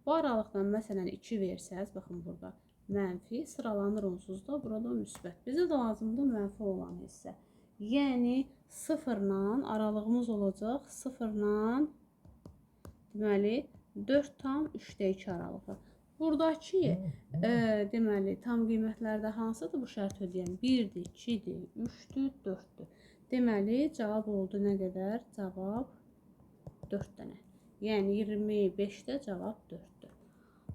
Speaker 1: Bu aralıqdan məsələn 2 versəz, baxın burada mənfi sıralanır onsuz da, burada müsbət. Bizə də lazımdır mənfi olan hissə. Yəni 0-la aralığımız olacaq 0-la deməli 4,3-də 2 aralığı. Buradakı deməli tam qiymətlərdə hansıdır bu şərt ödəyən? 1-dir, 2-dir, 3-dür, 4-dür. Deməli cavab oldu nə qədər? Cavab 4 dənə. Yəni 25-də cavab 4-dür.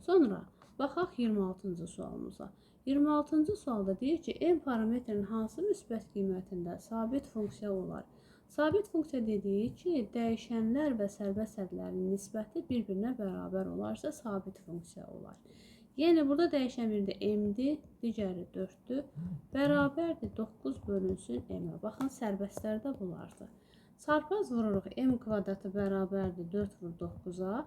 Speaker 1: Sonra baxaq 26-cı sualımıza. 26-cı sualda deyir ki, m parametrinin hansı müsbət qiymətində sabit funksiya olar? Sabit funksiya dediyi ki, dəyişənlər və sərbəst hədlərin nisbəti bir-birinə bərabər olarsa, sabit funksiya olar. Yəni, burada dəyişən birində m-dir, digəri 4-dür. Bərabərdir 9 bölünsün m-ə. Baxın, sərbəstlər də bunlardır. Çarpaz vururuq, m kvadratı bərabərdir 4 vur 9-a.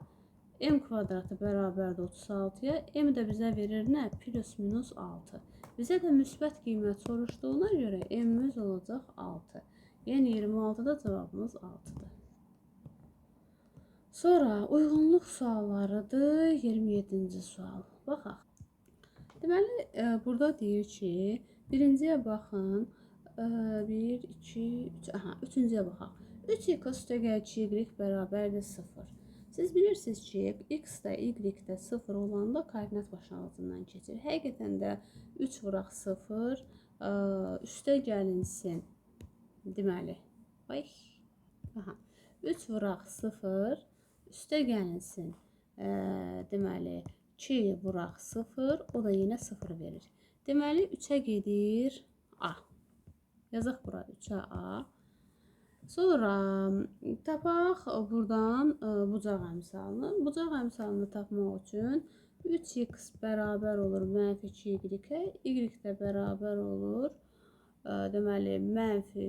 Speaker 1: M kvadratı bərabərdir 36-ya. M də bizə verir nə? Plus minus 6. Bizə də müsbət qiymət soruşduğuna görə m-imiz olacaq 6. Yəni 26-da cavabımız 6-dır. Sonra uyğunluq suallarıdır. 27-ci sual. Baxaq. Deməli, burada deyir ki, birinciyə baxın. 1, 2, 3. Aha, üçüncüyə baxaq. 3x üstəgəl 2y bərabərdir 0. Siz bilirsiniz ki, x də y də 0 olanda koordinat başlanğıcından keçir. Həqiqətən də 3 vuraq 0 üstə gəlinsin. Deməli, ay, aha, 3 vuraq 0 üstə gəlinsin. Deməli, 2 vuraq 0, o da yenə 0 verir. Deməli, 3-ə gedir A. Yazaq bura 3-ə A. Sonra tapaq buradan bucaq əmsalını. Bucaq əmsalını tapmaq üçün 3x bərabər olur mənfi 2y-ə, y də bərabər olur, deməli, mənfi,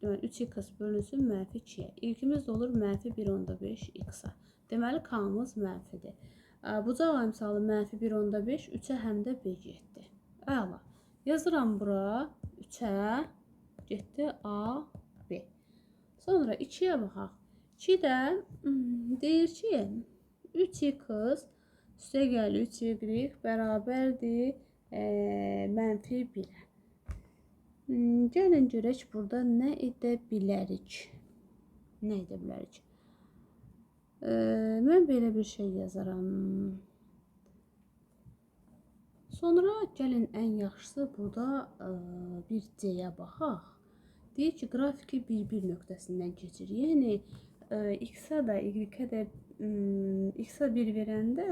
Speaker 1: deməli, 3x bölünsün mənfi 2-yə. Y-imiz də olur mənfi 1,5x-a. Deməli, k-mız mənfidir. Bucaq əmsalı mənfi 1,5, 3-ə həm də b getdi. Əla. Yazıram bura 3-ə getdi A, B. Sonra 2-yə baxaq. 2 də deyir ki, 3x üstə gəl 3y bərabərdir mənfi 1-ə. Gəlin görək burada nə edə bilərik? Nə edə bilərik? Mən belə bir şey yazaram. Sonra gəlin ən yaxşısı burada bir C-yə baxaq. Deyir ki, qrafiki 1-1 nöqtəsindən keçir. Yəni, x-a da, y-ə də, x-a 1 verəndə,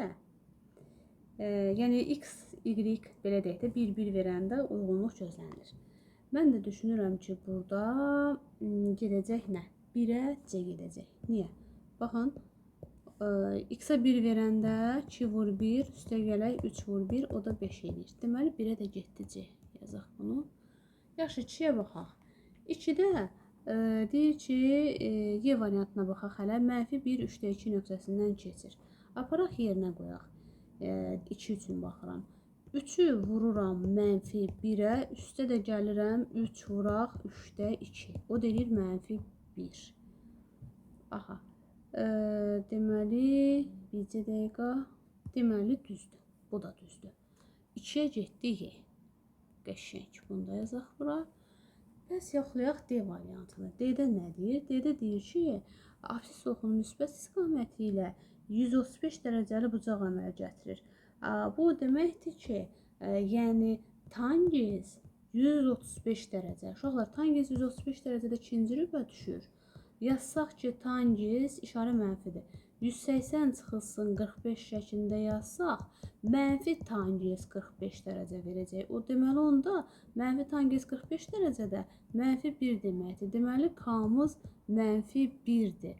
Speaker 1: yəni x, y belə deyək də 1-1 verəndə uyğunluq gözlənilir. Mən də düşünürəm ki, burada gedəcək nə? 1-ə C gedəcək. Niyə? Baxın, x-a 1 verəndə 2 vur 1, üstə gələk 3 vur 1, o da 5 eləyir. Deməli, 1-ə də getdi C. Yazaq bunu. Yaxşı, 2-yə baxaq. 2-də deyir ki, Y variantına baxaq hələ. Mənfi 1, 3-də 2 nöqtəsindən keçir. Aparaq yerinə qoyaq. 2 üçün baxıram. 3-ü vururam mənfi 1-ə, üstə də gəlirəm 3 vuraq 3-də 2. O deyir mənfi 1. Aha. Deməli, bircə dəqiqə. Deməli, düzdür. Bu da düzdür. 2-yə getdi Y. Qəşəng. Bunu da yazaq bura. Bəs yoxlayaq D variantını. D-də nə deyir? D-də deyir ki, absis oxunun müsbət istiqaməti ilə 135 dərəcəli bucaq əmələ gətirir. Bu deməkdir ki, yəni tangens 135 dərəcə. Uşaqlar, tangens 135 dərəcədə ikinci rübə düşür. Yazsaq ki, tangens işarə mənfidir. 180 çıxılsın 45 şəklində yazsaq, mənfi tangens 45 dərəcə verəcək. O deməli onda mənfi tangens 45 dərəcədə mənfi 1 deməkdir. Deməli, k-mız mənfi 1-dir.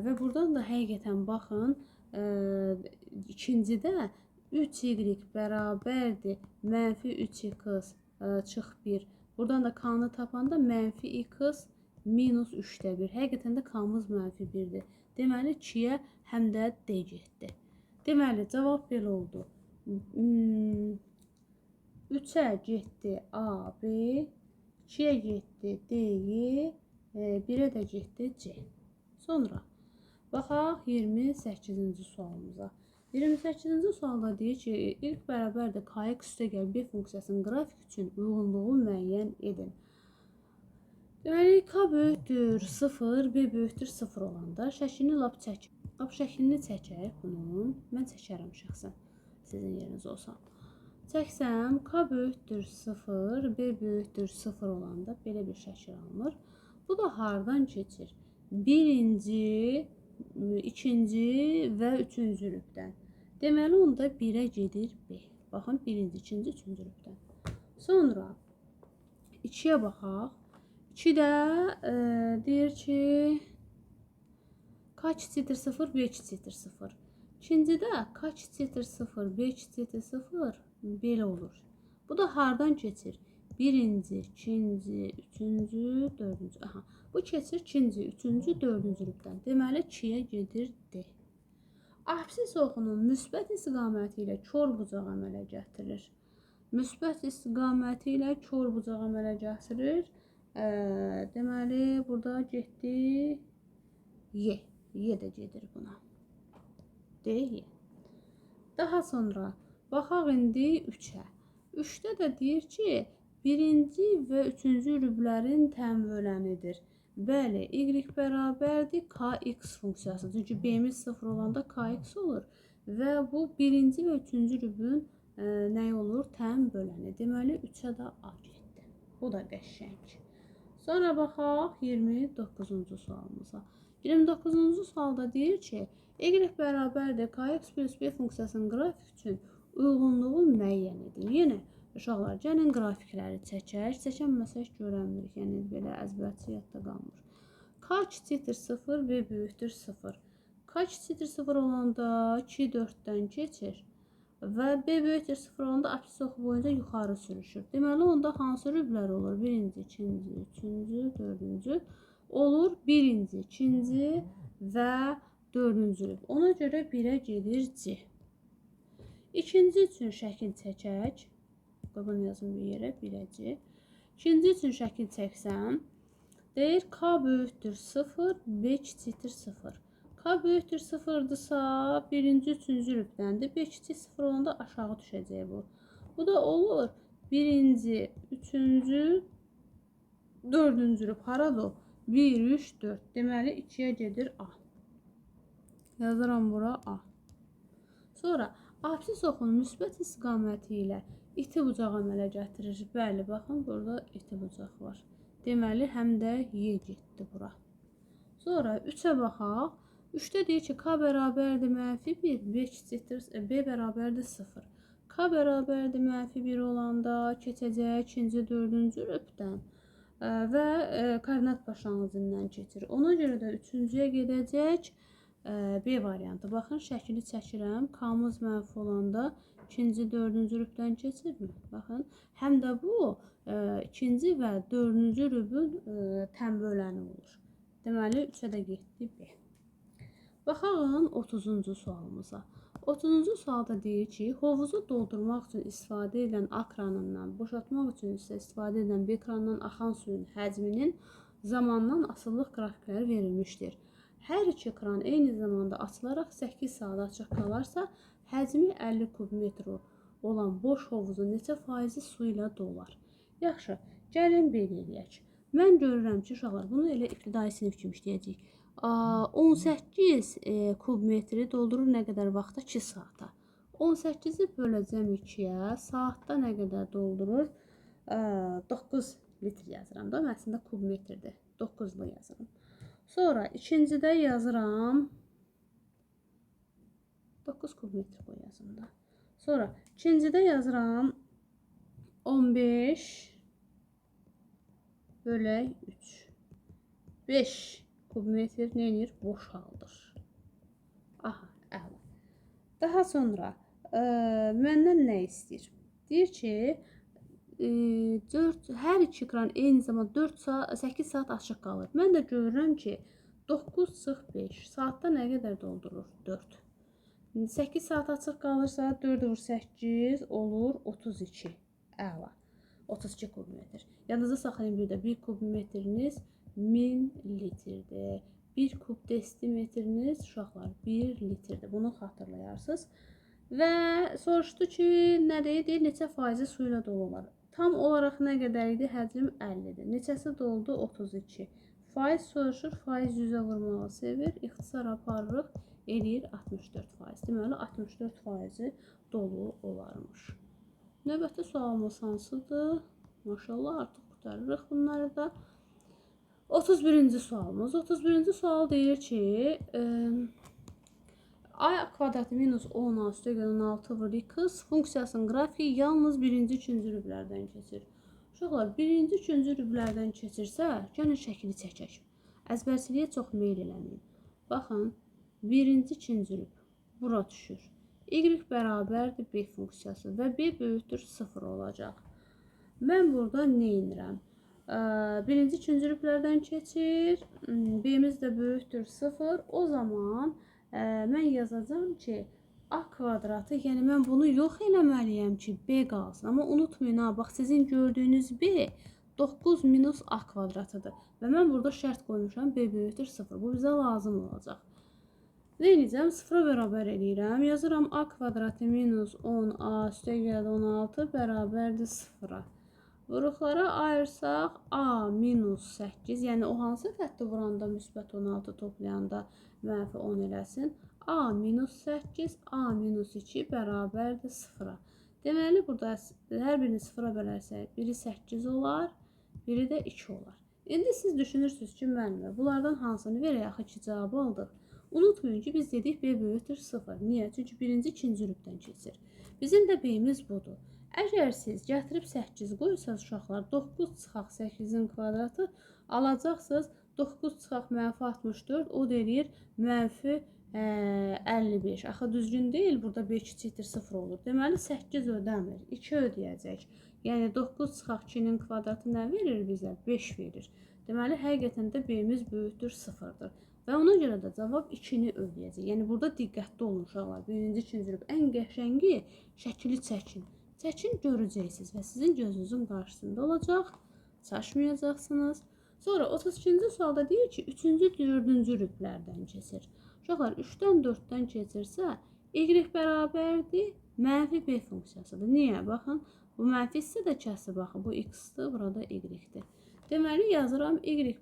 Speaker 1: Və buradan da həqiqətən baxın, ikincidə 3y bərabərdir mənfi 3x çıx 1. Buradan da k-nı tapanda mənfi x minus 3-də 1. Həqiqətən də k-mız mənfi 1-dir. Deməli, 2-yə həm də D getdi. Deməli, cavab belə oldu. 3-ə getdi A, B, 2-yə getdi D, Y, 1-ə də getdi C. Sonra baxaq 28-ci sualımıza. 28-ci sualda deyir ki, ilk bərabərdir kx üstə gəl B funksiyasının qrafik üçün uyğunluğu müəyyən edin. Deməli, K böyükdür 0, B böyükdür 0 olanda şəklini lap çək. Lap şəklini çəkək bunun. Mən çəkərəm şəxsən, sizin yeriniz olsam. Çəksəm, K böyükdür 0, B böyükdür 0 olanda belə bir şəkil alınır. Bu da hardan keçir? Birinci, ikinci və üçüncü rübdən. Deməli, onda 1-ə gedir B. Baxın, birinci, ikinci, üçüncü rübdən. Sonra 2-yə baxaq. 2-də deyir ki, K kiçikdir 0, B kiçikdir 0. İkincidə K kiçikdir 0, B kiçikdir 0 belə olur. Bu da hardan keçir? Birinci, ikinci, üçüncü, dördüncü. Aha, bu keçir ikinci, üçüncü, dördüncü rübdən. Deməli, 2-yə gedir D. Absis oxunun müsbət istiqaməti ilə kor bucaq əmələ gətirir. Müsbət istiqaməti ilə kor bucaq əmələ gətirir. Deməli, burada getdi Y. Y də gedir buna. D, Y. Daha sonra baxaq indi 3-ə. 3-də də deyir ki, birinci və üçüncü rüblərin tənbölənidir. Bəli, Y bərabərdir KX funksiyası. Çünki B-miz 0 olanda KX olur. Və bu birinci və üçüncü rübün nəyi olur? Tənböləni. Deməli, 3-ə də A getdi. Bu da qəşəng. Sonra baxaq 29-cu sualımıza. 29-cu sualda deyir ki, Y bərabərdir KX plus B funksiyasının qrafik üçün uyğunluğu müəyyən edin. Yenə uşaqlar, gəlin qrafikləri çəkək. Çəkənməsək görənmirik. Yəni, belə əzbərçi yadda qalmır. K kiçikdir 0, B böyükdür 0. K kiçikdir 0 olanda 2 4-dən keçir. Və B böyükdür 0 olanda absis oxu boyunca yuxarı sürüşür. Deməli, onda hansı rüblər olur? Birinci, ikinci, üçüncü, dördüncü olur. Birinci, ikinci və dördüncü rüb. Ona görə 1-ə gedir C. İkinci üçün şəkil çəkək. Bunu yazım bir yerə, 1-ə C. İkinci üçün şəkil çəksəm, deyir K böyükdür 0, B kiçikdir 0. K böyükdür 0-dırsa, birinci, üçüncü rübdəndir. B kiçik 0 olanda aşağı düşəcək bu. Bu da olur birinci, üçüncü, dördüncü rüb. Haradır o? 1, 3, 4. Deməli, 2-yə gedir A. Yazıram bura A. Sonra absis oxunun müsbət istiqaməti ilə iti bucaq əmələ gətirir. Bəli, baxın, burada iti bucaq var. Deməli, həm də Y getdi bura. Sonra 3-ə baxaq. 3-də deyir ki, K bərabərdir mənfi 1, B kiçikdir, B bərabərdir 0. K bərabərdir mənfi 1 olanda keçəcək ikinci, dördüncü rübdən və koordinat başlanğıcından keçir. Ona görə də üçüncüyə gedəcək B variantı. Baxın, şəkili çəkirəm. K-mız mənfi olanda ikinci, dördüncü rübdən keçirmi? Baxın, həm də bu ikinci və dördüncü rübün tənböləni olur. Deməli, 3-ə də getdi B. Baxalım 30-cu sualımıza. 30-cu sualda deyir ki, hovuzu doldurmaq üçün istifadə edilən A kranından, boşaltmaq üçün isə istifadə edilən B kranından axan suyun həcminin zamandan asılılıq qrafikləri verilmişdir. Hər iki kran eyni zamanda açılaraq 8 saat açıq qalarsa, həcmi 50 kub metr olan boş hovuzun neçə faizi su ilə dolar? Yaxşı, gəlin belə eləyək. Mən görürəm ki, uşaqlar, bunu elə ibtidai sinif kimi işləyəcəyik. 18 kub metri doldurur nə qədər vaxta? 2 saata. 18-i böləcəm 2-yə. Saatda nə qədər doldurur? 9 litr yazıram da. Əslində kub metrdir. 9-lu yazıram. Sonra ikincidə yazıram. 9 kub metr qoy yazım da. Sonra ikincidə yazıram 15 bölək 3. 5 kub metr nə edir? Boşaldır. Aha, əla. Daha sonra məndən nə istəyir? Deyir ki, hər iki kran eyni zamanda 8 saat açıq qalır. Mən də görürəm ki, 9 çıx 5 saatda nə qədər doldurur? 4. 8 saat açıq qalırsa 4 vur 8 olur 32. Əla. 32 kub metr. Yadınızda saxlayın bir də 1 kub metriniz 1000 litrdir. 1 kub desimetriniz uşaqlar 1 litrdir. Bunu xatırlayarsınız. Və soruşdu ki, nə deyir? Neçə faizi su ilə dolu olar? Tam olaraq nə qədər idi? Həcm 50-dir. Neçəsi doldu? 32. Faiz soruşur. Faiz 100-ə vurmağı sevir. İxtisar aparırıq. Eləyir 64%. Deməli, 64%-i dolu olarmış. Növbəti sualımız hansıdır? Maşallah, artıq qurtarırıq bunları da. 31-ci sualımız. 31-ci sual deyir ki, a kvadratı minus 10a üstəgəl 16 vur x funksiyasının qrafiyi yalnız birinci, üçüncü rüblərdən keçir. Uşaqlar, birinci, üçüncü rüblərdən keçirsə, gəlin şəkili çəkək. Əzbərçiliyə çox meyl eləməyin. Baxın, birinci, ikinci rüb bura düşür. Y bərabərdir B funksiyası və B böyükdür 0 olacaq. Mən burada nə edirəm? Birinci, ikinci rüblərdən keçir. B-miz də böyükdür 0. O zaman mən yazacağam ki, A kvadratı, yəni mən bunu yox eləməliyəm ki, B qalsın. Amma unutmayın, ha, bax sizin gördüyünüz B 9 minus A kvadratıdır. Və mən burada şərt qoymuşam, B böyükdür 0. Bu bizə lazım olacaq. Nə edəcəm? 0-a bərabər eləyirəm. Yazıram A kvadratı minus 10A üstəgəl 16 bərabərdir 0-a. Vuruqlara ayırsaq A minus 8, yəni o hansı xətti vuranda müsbət 16 toplayanda mənfi 10 eləsin. A minus 8, A minus 2 bərabərdir 0-a. Deməli, burada hər birini 0-a bölərsək, biri 8 olar, biri də 2 olar. İndi siz düşünürsünüz ki, müəllimə, bunlardan hansını verək, axı ki, cavabı aldıq. Unutmayın ki, biz dedik B böyükdür 0. Niyə? Çünki birinci, ikinci rübdən keçir. Bizim də B-miz budur. Əgər siz gətirib 8 qoysanız uşaqlar, 9 çıxaq 8-in kvadratı alacaqsınız. 9 çıxaq mənfi 64, o da eləyir mənfi 55. Axı düzgün deyil, burada B kiçikdir 0 olur. Deməli 8 ödəmir, 2 ödəyəcək. Yəni 9 çıxaq 2-nin kvadratı nə verir bizə? 5 verir. Deməli həqiqətən də B-miz böyükdür 0-dır. Və ona görə də cavab 2-ni ödəyəcək. Yəni burada diqqətli olun uşaqlar. Birinci, ikinci rüb ən qəşəngi şəkili çəkin. Çəkin görəcəksiniz və sizin gözünüzün qarşısında olacaq. Çaşmayacaqsınız. Sonra 32-ci sualda deyir ki, 3-cü, 4-cü rüblərdən keçir. Uşaqlar 3-dən 4-dən keçirsə, y bərabərdir mənfi b funksiyasıdır. Niyə? Baxın, bu mənfi hissə də kəsib baxın. Bu x-dir, burada y-dir. Deməli, yazıram y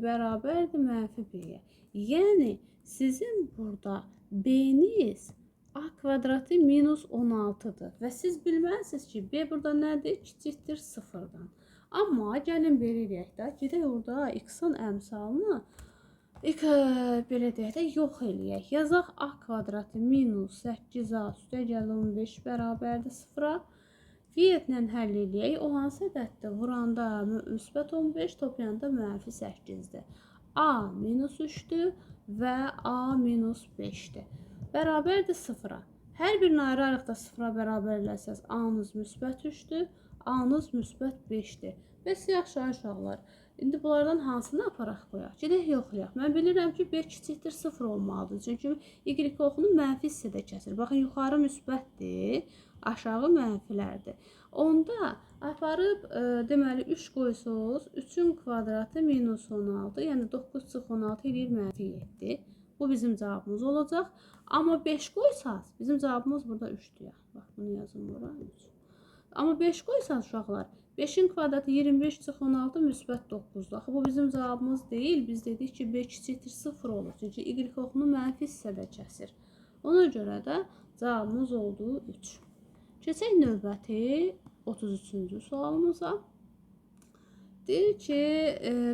Speaker 1: bərabərdir mənfi b-yə. Yəni, sizin burada b-niz a kvadratı minus 16-dır. Və siz bilməlisiniz ki, b burada nədir? Kiçikdir 0-dan. Amma gəlin belə eləyək də, gedək orada x-ın əmsalını belə deyək də, yox eləyək. Yazaq a kvadratı minus 8a üstəgəl 15 bərabərdir 0-a. Vietlə həll eləyək. O hansı ədəddir? Vuranda müsbət 15, toplayanda mənfi 8-dir. A minus 3-dür və a minus 5-dir. Bərabərdir 0-a. Hər birini ayrı-ayrılıqda 0-a bərabər eləsəz, a-nız müsbət 3-dür, a-nız müsbət 5-dir. Bəs yaxşı uşaqlar, indi bunlardan hansını aparaq qoyaq? Gedək yoxlayaq. Mən bilirəm ki, B kiçikdir 0 olmalıdır. Çünki y oxunu mənfi hissədə kəsir. Baxın, yuxarı müsbətdir, aşağı mənfilərdir. Onda aparıb, deməli, 3 qoysunuz, 3-ün kvadratı minus 16, yəni 9 çıx 16 eləyir mənfi 7. Bu bizim cavabımız olacaq. Amma 5 qoysaz, bizim cavabımız burada 3-dür. Bax, bunu yazın bura, 3. Amma 5 qoysaz uşaqlar, 5-in kvadratı 25 çıx 16 müsbət 9-dur. Axı bu bizim cavabımız deyil. Biz dedik ki, B kiçikdir 0 olur. Çünki y oxunu mənfi hissədə kəsir. Ona görə də cavabımız oldu 3. Keçək növbəti 33-cü sualımıza. Deyir ki,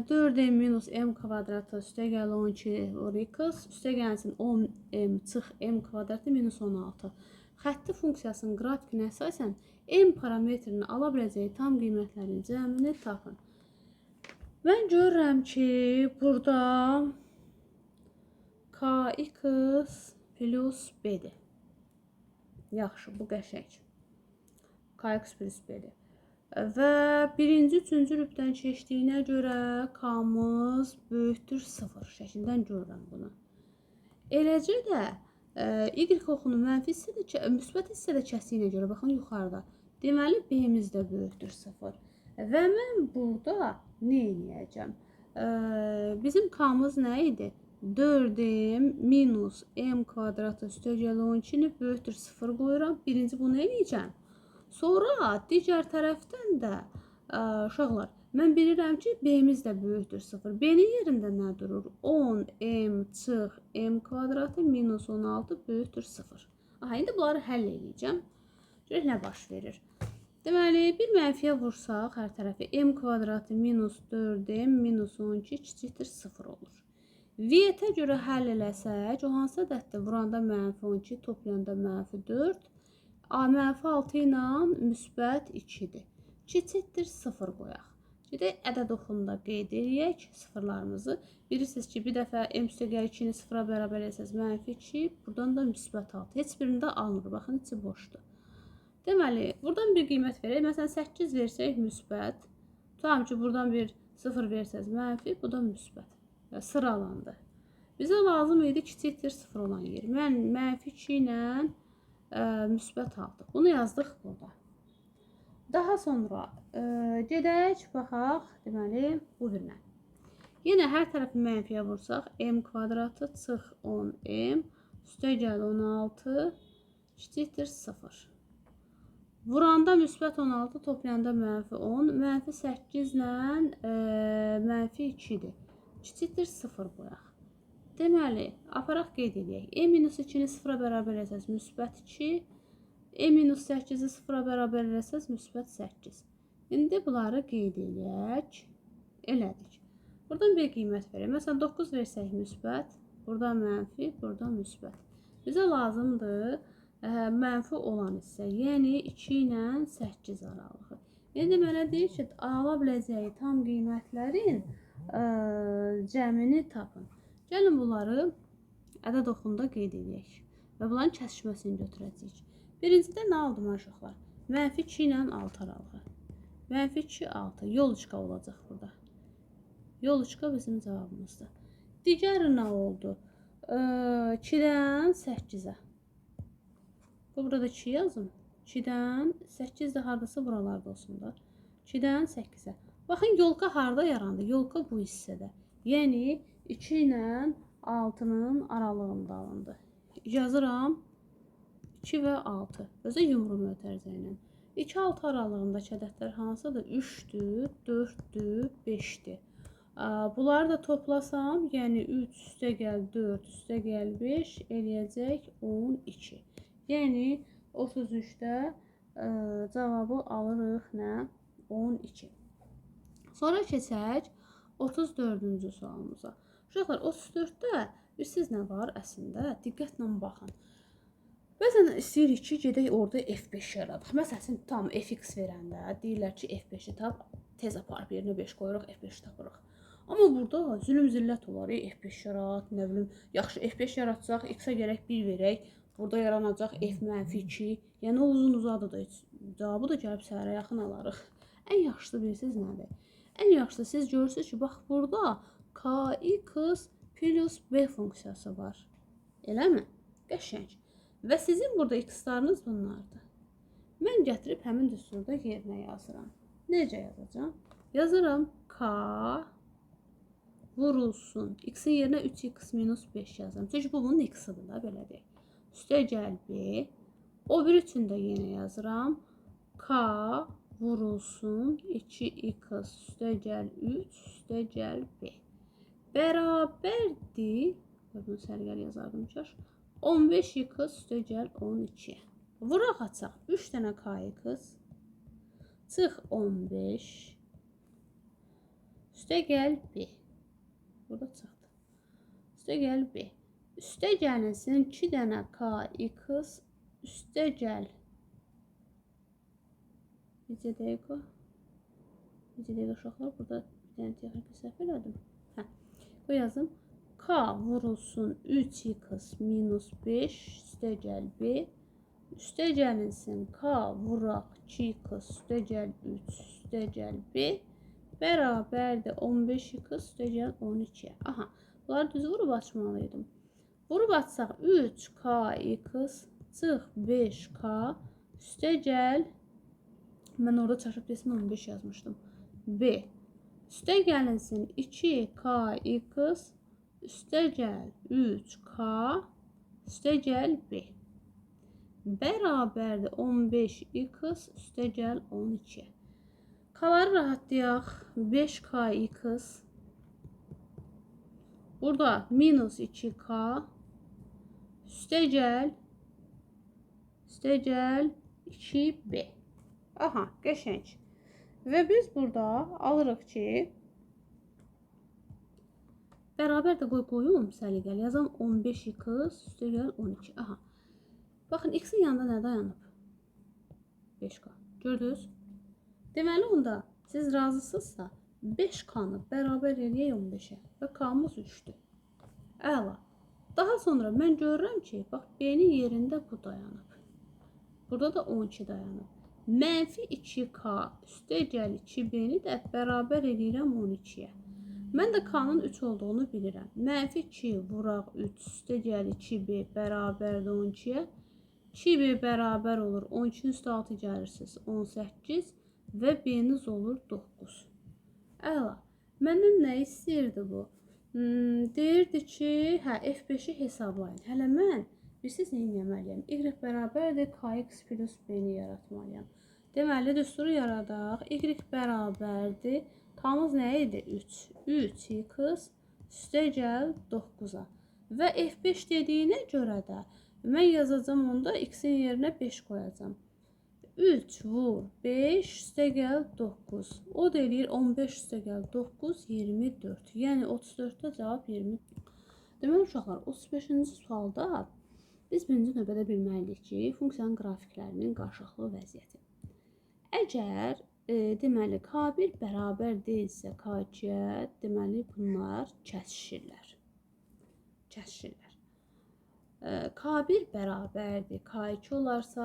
Speaker 1: 4m minus m kvadratı üstəgəl 12 vur x, üstəgəlsin 10m çıx m kvadratı minus 16. Xətti funksiyasının qrafikinə əsasən m parametrinin ala biləcəyi tam qiymətlərin cəmini tapın. Mən görürəm ki, burada kx plus b-dir. Yaxşı, bu qəşəng. Kx plus b-dir. Və birinci, üçüncü rübdən keçdiyinə görə k-mız böyükdür 0. Şəkildən görürəm bunu. Eləcə də y oxunu mənfi hissədə, müsbət hissədə kəsdiyinə görə, baxın yuxarıda. Deməli, b-miz də böyükdür 0. Və mən burada nə eləyəcəm? Bizim k-mız nə idi? 4m minus m kvadratı üstəgəl 12-ni böyükdür 0 qoyuram. Birinci bunu eləyəcəm. Sonra digər tərəfdən də uşaqlar, mən bilirəm ki, b-miz də böyükdür 0. B-nin yerində nə durur? 10m çıx m kvadratı minus 16 böyükdür 0. Aha, indi bunları həll eləyəcəm. Görək nə baş verir. Deməli, bir mənfiyə vursaq hər tərəfi m kvadratı minus 4m minus 12 kiçikdir 0 olur. Vietə görə həll eləsək, o hansı ədəddir? Vuranda mənfi 12, toplayanda mənfi 4. A mənfi 6 ilə müsbət 2-dir. Kiçikdir 0 qoyaq. Gedək ədəd oxunu da qeyd eləyək sıfırlarımızı. Bilirsiniz ki, bir dəfə m üstəgəl 2-ni 0-a bərabər etsəz mənfi 2, buradan da müsbət 6. Heç birində alınır. Baxın, içi boşdur. Deməli, buradan bir qiymət verək. Məsələn, 8 versək müsbət. Tutalım ki, buradan bir 0 versəz mənfi, bu da müsbət. Və sıralandı. Bizə lazım idi kiçikdir 0 olan yer. Mən mənfi 2 ilə müsbət 6. Bunu yazdıq burada. Daha sonra gedək, baxaq, deməli, bu birinə. Yenə hər tərəfi mənfiyə vursaq, m kvadratı çıx 10m, üstəgəl 16, kiçikdir 0. Vuranda müsbət 16, toplayanda mənfi 10, mənfi 8 ilə mənfi 2-dir. Kiçikdir 0 qoyaq. Deməli, aparaq qeyd eləyək. M minus 2-ni 0-a bərabər eləsəz müsbət 2, M minus 8-i 0-a bərabər eləsəz müsbət 8. İndi bunları qeyd eləyək. Elədik. Buradan bir qiymət verək. Məsələn, 9 versək müsbət, buradan mənfi, buradan müsbət. Bizə lazımdır mənfi olan hissə, yəni 2 ilə 8 aralığı. İndi mənə deyir ki, ala biləcəyi tam qiymətlərin cəmini tapın. Gəlin bunları Ədəd oxunda qeyd edək. Və bunların kəsişməsini götürəcəyik. Birincidə nə oldu uşaqlar? Mənfi 2 ilə 6 aralığı. Mənfi 2, 6. Yoluçka olacaq burada. Yoluçka bizim cavabımızdır. Digəri nə oldu? 2-dən 8-ə. Burada 2 yazım. 2-dən 8 də hardasa buralarda olsun da. 2-dən 8-ə. Baxın, yolka harda yarandı? Yolka bu hissədə. Yəni 2 ilə 6-nın aralığında alındı. Yazıram 2 və 6. Özə yumru mötərizə ilə. 2-6 aralığındakı ədədlər hansıdır? 3-dür, 4-dür, 5-dir. Bunları da toplasam, yəni 3 üstə gəl 4 üstə gəl 5 eləyəcək 12. Yəni 33-də cavabı alırıq nə? 12. Sonra keçək 34-cü sualımıza. Uşaqlar, 34-də bilirsiniz nə var əslində? Diqqətlə baxın. Bəzən istəyirik ki, gedək orada F5 yaradıq. Məsələn, tam fx verəndə deyirlər ki, F5-i tap, tez aparıb yerinə 5 qoyuruq, F5 tapırıq. Amma burada zülüm zillət olar. F5 yarat, nə bilim, yaxşı F5 yaratsaq, x-a gərək 1 verək. Burada yaranacaq f mənfi 2. Yəni o uzun uzadıdır. Heç cavabı da gəlib səhərə yaxın alarıq. Ən yaxşısı bilirsiniz nədir? Ən yaxşısı siz görürsünüz ki, bax burada kx plus b funksiyası var. Eləmi? Qəşəng. Və sizin burada x-larınız bunlardır. Mən gətirib həmin düsturda yerinə yazıram. Necə yazacağam? Yazıram k vurulsun. X-in yerinə 3x minus 5 yazıram. Çünki bu bunun x-idir da, belə deyək. Üstə gəl b. O biri üçün də yenə yazıram. K vurulsun 2x üstə gəl 3 üstə gəl b. Bərabərdir. Bunu sərgəl yazardım kaş. 15x üstə gəl 12. Vuraq açaq. 3 dənə kx. Çıx 15. Üstə gəl b. Burada çıxdı. Üstə gəl b. Üstə gəlinsin 2 dənə kx. Üstə gəl. Necə dəqiqə? Necə dəqiqə uşaqlar? Burada bir dənə texniki səhv elədim. Hə. Qoy yazım. K vurulsun 3x minus 5 üstə gəl b. Üstə gəlinsin K vuraq 2x üstə gəl 3 üstə gəl b. Bərabərdir 15x üstə gəl 12. Aha, bunları düz vurub açmalıydım. Vurub açsaq 3kx çıx 5k üstə gəl. Mən orada çaşıb desin 15 yazmışdım. B. Üstə gəlinsin 2kx üstə gəl 3k üstə gəl b. Bərabərdir 15x üstə gəl 12. K-ları rahatlayaq. 5kx. Burada minus 2k üstə gəl 2b. Aha, qəşəng. Və biz burada alırıq ki, bərabər də qoyum səliqəli. Yazam 15x üstə gəl 12. Aha. Baxın, x-in yanında nə dayanıb? 5k. Gördünüz? Deməli, onda siz razısınızsa 5k-nı bərabər eləyək 15-ə və k-mız 3-dür. Əla. Daha sonra mən görürəm ki, bax, b-nin yerində bu dayanıb. Burada da 12 dayanıb. Mənfi 2k üstə gəl 2b-ni də bərabər eləyirəm 12-yə. Mən də k-nın 3 olduğunu bilirəm. Mənfi 2 vuraq 3 üstə gəl 2b bərabərdir 12-yə. 2b bərabər olur 12-nin üstə 6 gəlirsiniz 18 və b-niz olur 9. Əla. Məndən nə istəyirdi bu? Deyirdi ki, hə, F5-i hesablayın. Hələ mən bilirsiniz nə etməliyəm? Y bərabərdir kx plus b-ni yaratmalıyam. Deməli, düsturu yaradaq. Y bərabərdir. K-mız nə idi? 3. 3x üstə gəl 9-a. Və F5 dediyinə görə də mən yazacağam onda x-in yerinə 5 qoyacağam. 3 vur 5 üstə gəl 9. O da eləyir 15 üstə gəl 9, 24. Yəni 34-də cavab 20. Deməli uşaqlar, 35-ci sualda biz birinci növbədə bilməliyik ki, funksiyanın qrafiklərinin qarışıqlığı vəziyyəti. Əgər deməli K1 bərabər deyilsə K2-yə, deməli bunlar kəsişirlər. Kəsişirlər. K1 bərabərdir K2 olarsa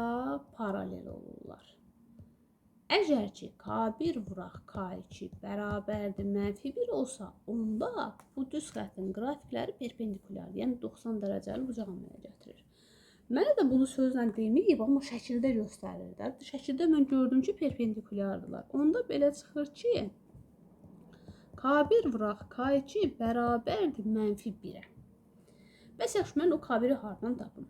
Speaker 1: paralel olurlar. Əgər ki, K1 vuraq K2 bərabərdir mənfi 1 olsa, onda bu düz xəttin qrafikləri perpendikulyar, yəni 90 dərəcəli bucaq əmələ gətirir. Mənə də bunu sözlə deməyib, amma şəkildə göstərir də. Şəkildə mən gördüm ki, perpendikulyardılar. Onda belə çıxır ki, K1 vuraq K2 bərabərdir mənfi 1-ə. Bəs yaxşı, mən o K1-i hardan tapım?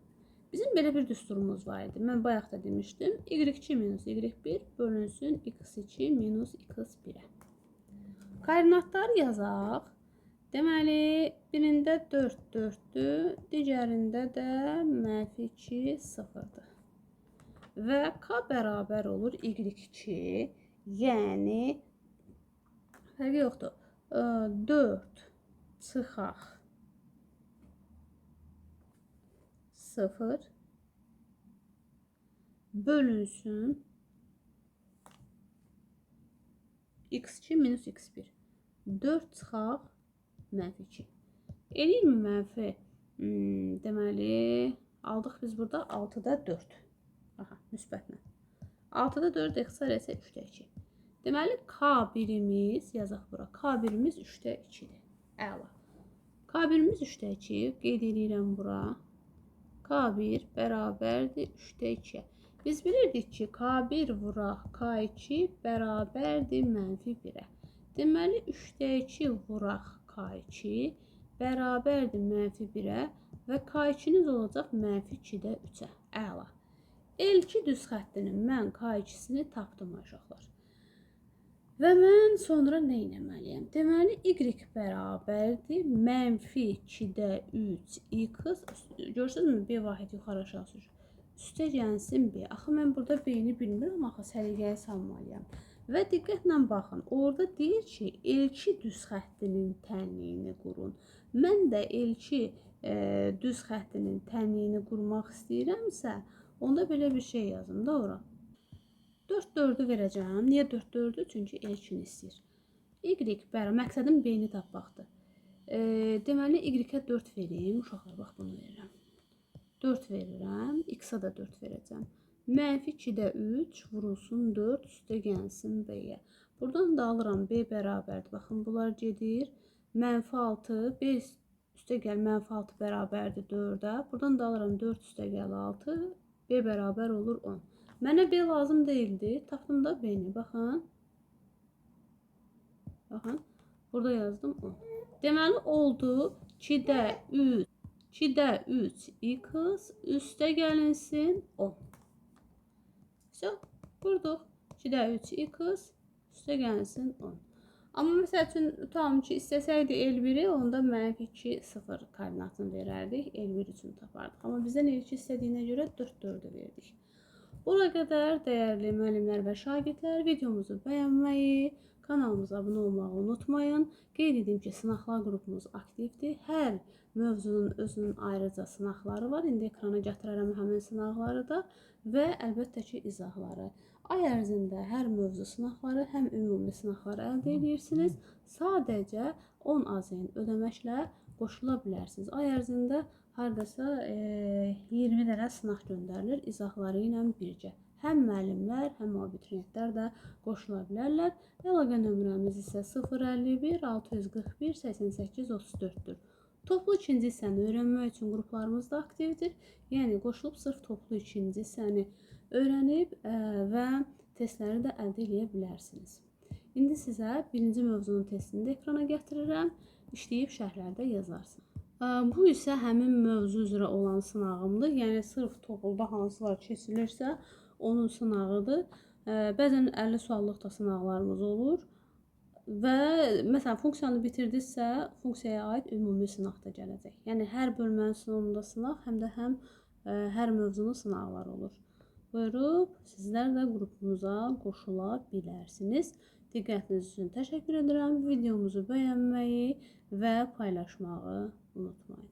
Speaker 1: Bizim belə bir düsturumuz var idi. Mən bayaq da demişdim. Y2 minus Y1 bölünsün X2 minus X1-ə. Koordinatları yazaq. Deməli, birində 4, 4-dür, digərində də mənfi 2, 0-dır. Və K bərabər olur Y2, yəni, fərqi yoxdur, 4 çıxaq 0 bölünsün X2 minus X1. 4 çıxaq mənfi 2. Eləyirmi mənfi? Deməli, aldıq biz burada 6-da 4. Aha, müsbətlə. 6-da 4 ixtisar etsə 3-də 2. Deməli, K1-imiz, yazaq bura, K1-imiz 3-də 2-dir. Əla. K1-imiz 3-də 2, qeyd eləyirəm bura. K1 bərabərdir 3-də 2-yə. Biz bilirdik ki, K1 vuraq K2 bərabərdir mənfi 1-ə. Deməli, 3-də 2 vuraq K2 bərabərdir mənfi 1-ə və K2-niz olacaq mənfi 2-də 3-ə. Əla. L2 düz xəttinin mən K2-sini tapdım uşaqlar. Və mən sonra nə etməliyəm? Deməli, Y bərabərdir mənfi 2-də 3 X. Görürsünüzmü? B vahid yuxarı aşağı sürür. Üstə gəlsin B. Axı, mən burada B-ni bilmirəm, axı səliqəyə salmalıyam. Və diqqətlə baxın, orada deyir ki, L2 düz xəttinin tənliyini qurun. Mən də L2 düz xəttinin tənliyini qurmaq istəyirəmsə, onda belə bir şey yazım da ora. 4, 4-ü verəcəm. Niyə 4, 4-ü? Çünki L2-ni istəyir. Y bərabər, məqsədim B-ni tapmaqdır. Deməli, Y-ə 4 verim. Uşaqlar, bax bunu verirəm. 4 verirəm. X-a da 4 verəcəm. Mənfi 2-də 3 vurulsun 4, üstə gəlsin B-yə. Buradan da alıram B bərabərdir. Baxın, bunlar gedir. Mənfi 6, B üstə gəl, mənfi 6 bərabərdir 4-ə. Buradan da alıram 4 üstə gəl 6, B bərabər olur 10. Mənə B lazım deyildi. Tapdım da B-ni. Baxın. Baxın. Burada yazdım 10. Deməli, oldu 2-də 3, 2-də 3 X üstə gəlinsin 10. So, qurduq. 2-də 3 X üstə gəlinsin 10. Amma məsəl üçün, tutalım ki, istəsəydi L1-i, onda mənfi 2, 0 koordinatını verərdik. L1 üçün tapardıq. Amma bizdən L2 istədiyinə görə 4, 4-ü verdik. Bura qədər dəyərli müəllimlər və şagirdlər, videomuzu bəyənməyi, kanalımıza abunə olmağı unutmayın. Qeyd edim ki, sınaqlar qrupumuz aktivdir. Hər mövzunun özünün ayrıca sınaqları var. İndi ekrana gətirərəm həmin sınaqları da və əlbəttə ki, izahları. Ay ərzində hər mövzu sınaqları, həm ümumi sınaqları əldə edirsiniz. Sadəcə 10 AZN ödəməklə qoşula bilərsiniz. Ay ərzində hardasa 20 dənə sınaq göndərilir izahları ilə birgə. Həm müəllimlər, həm abituriyentlər də qoşula bilərlər. Əlaqə nömrəmiz isə 051 641 88 34-dür. Toplu ikinci hissəni öyrənmək üçün qruplarımız da aktivdir. Yəni, qoşulub sırf toplu ikinci hissəni öyrənib və testləri də əldə edə bilərsiniz. İndi sizə birinci mövzunun testini də ekrana gətirirəm. İşləyib şərhlərdə yazarsınız. Bu isə həmin mövzu üzrə olan sınağımdır. Yəni, sırf topluda hansılar keçilirsə, onun sınağıdır. Bəzən 50 suallıq da sınaqlarımız olur. Və məsələn, funksiyanı bitirdinizsə, funksiyaya aid ümumi sınaq da gələcək. Yəni, hər bölmənin sonunda sınaq, həm də hər mövzunun sınaqları olur. Buyurub, sizlər də qrupumuza qoşula bilərsiniz. Diqqətiniz üçün təşəkkür edirəm. Videomuzu bəyənməyi və paylaşmağı unutmayın.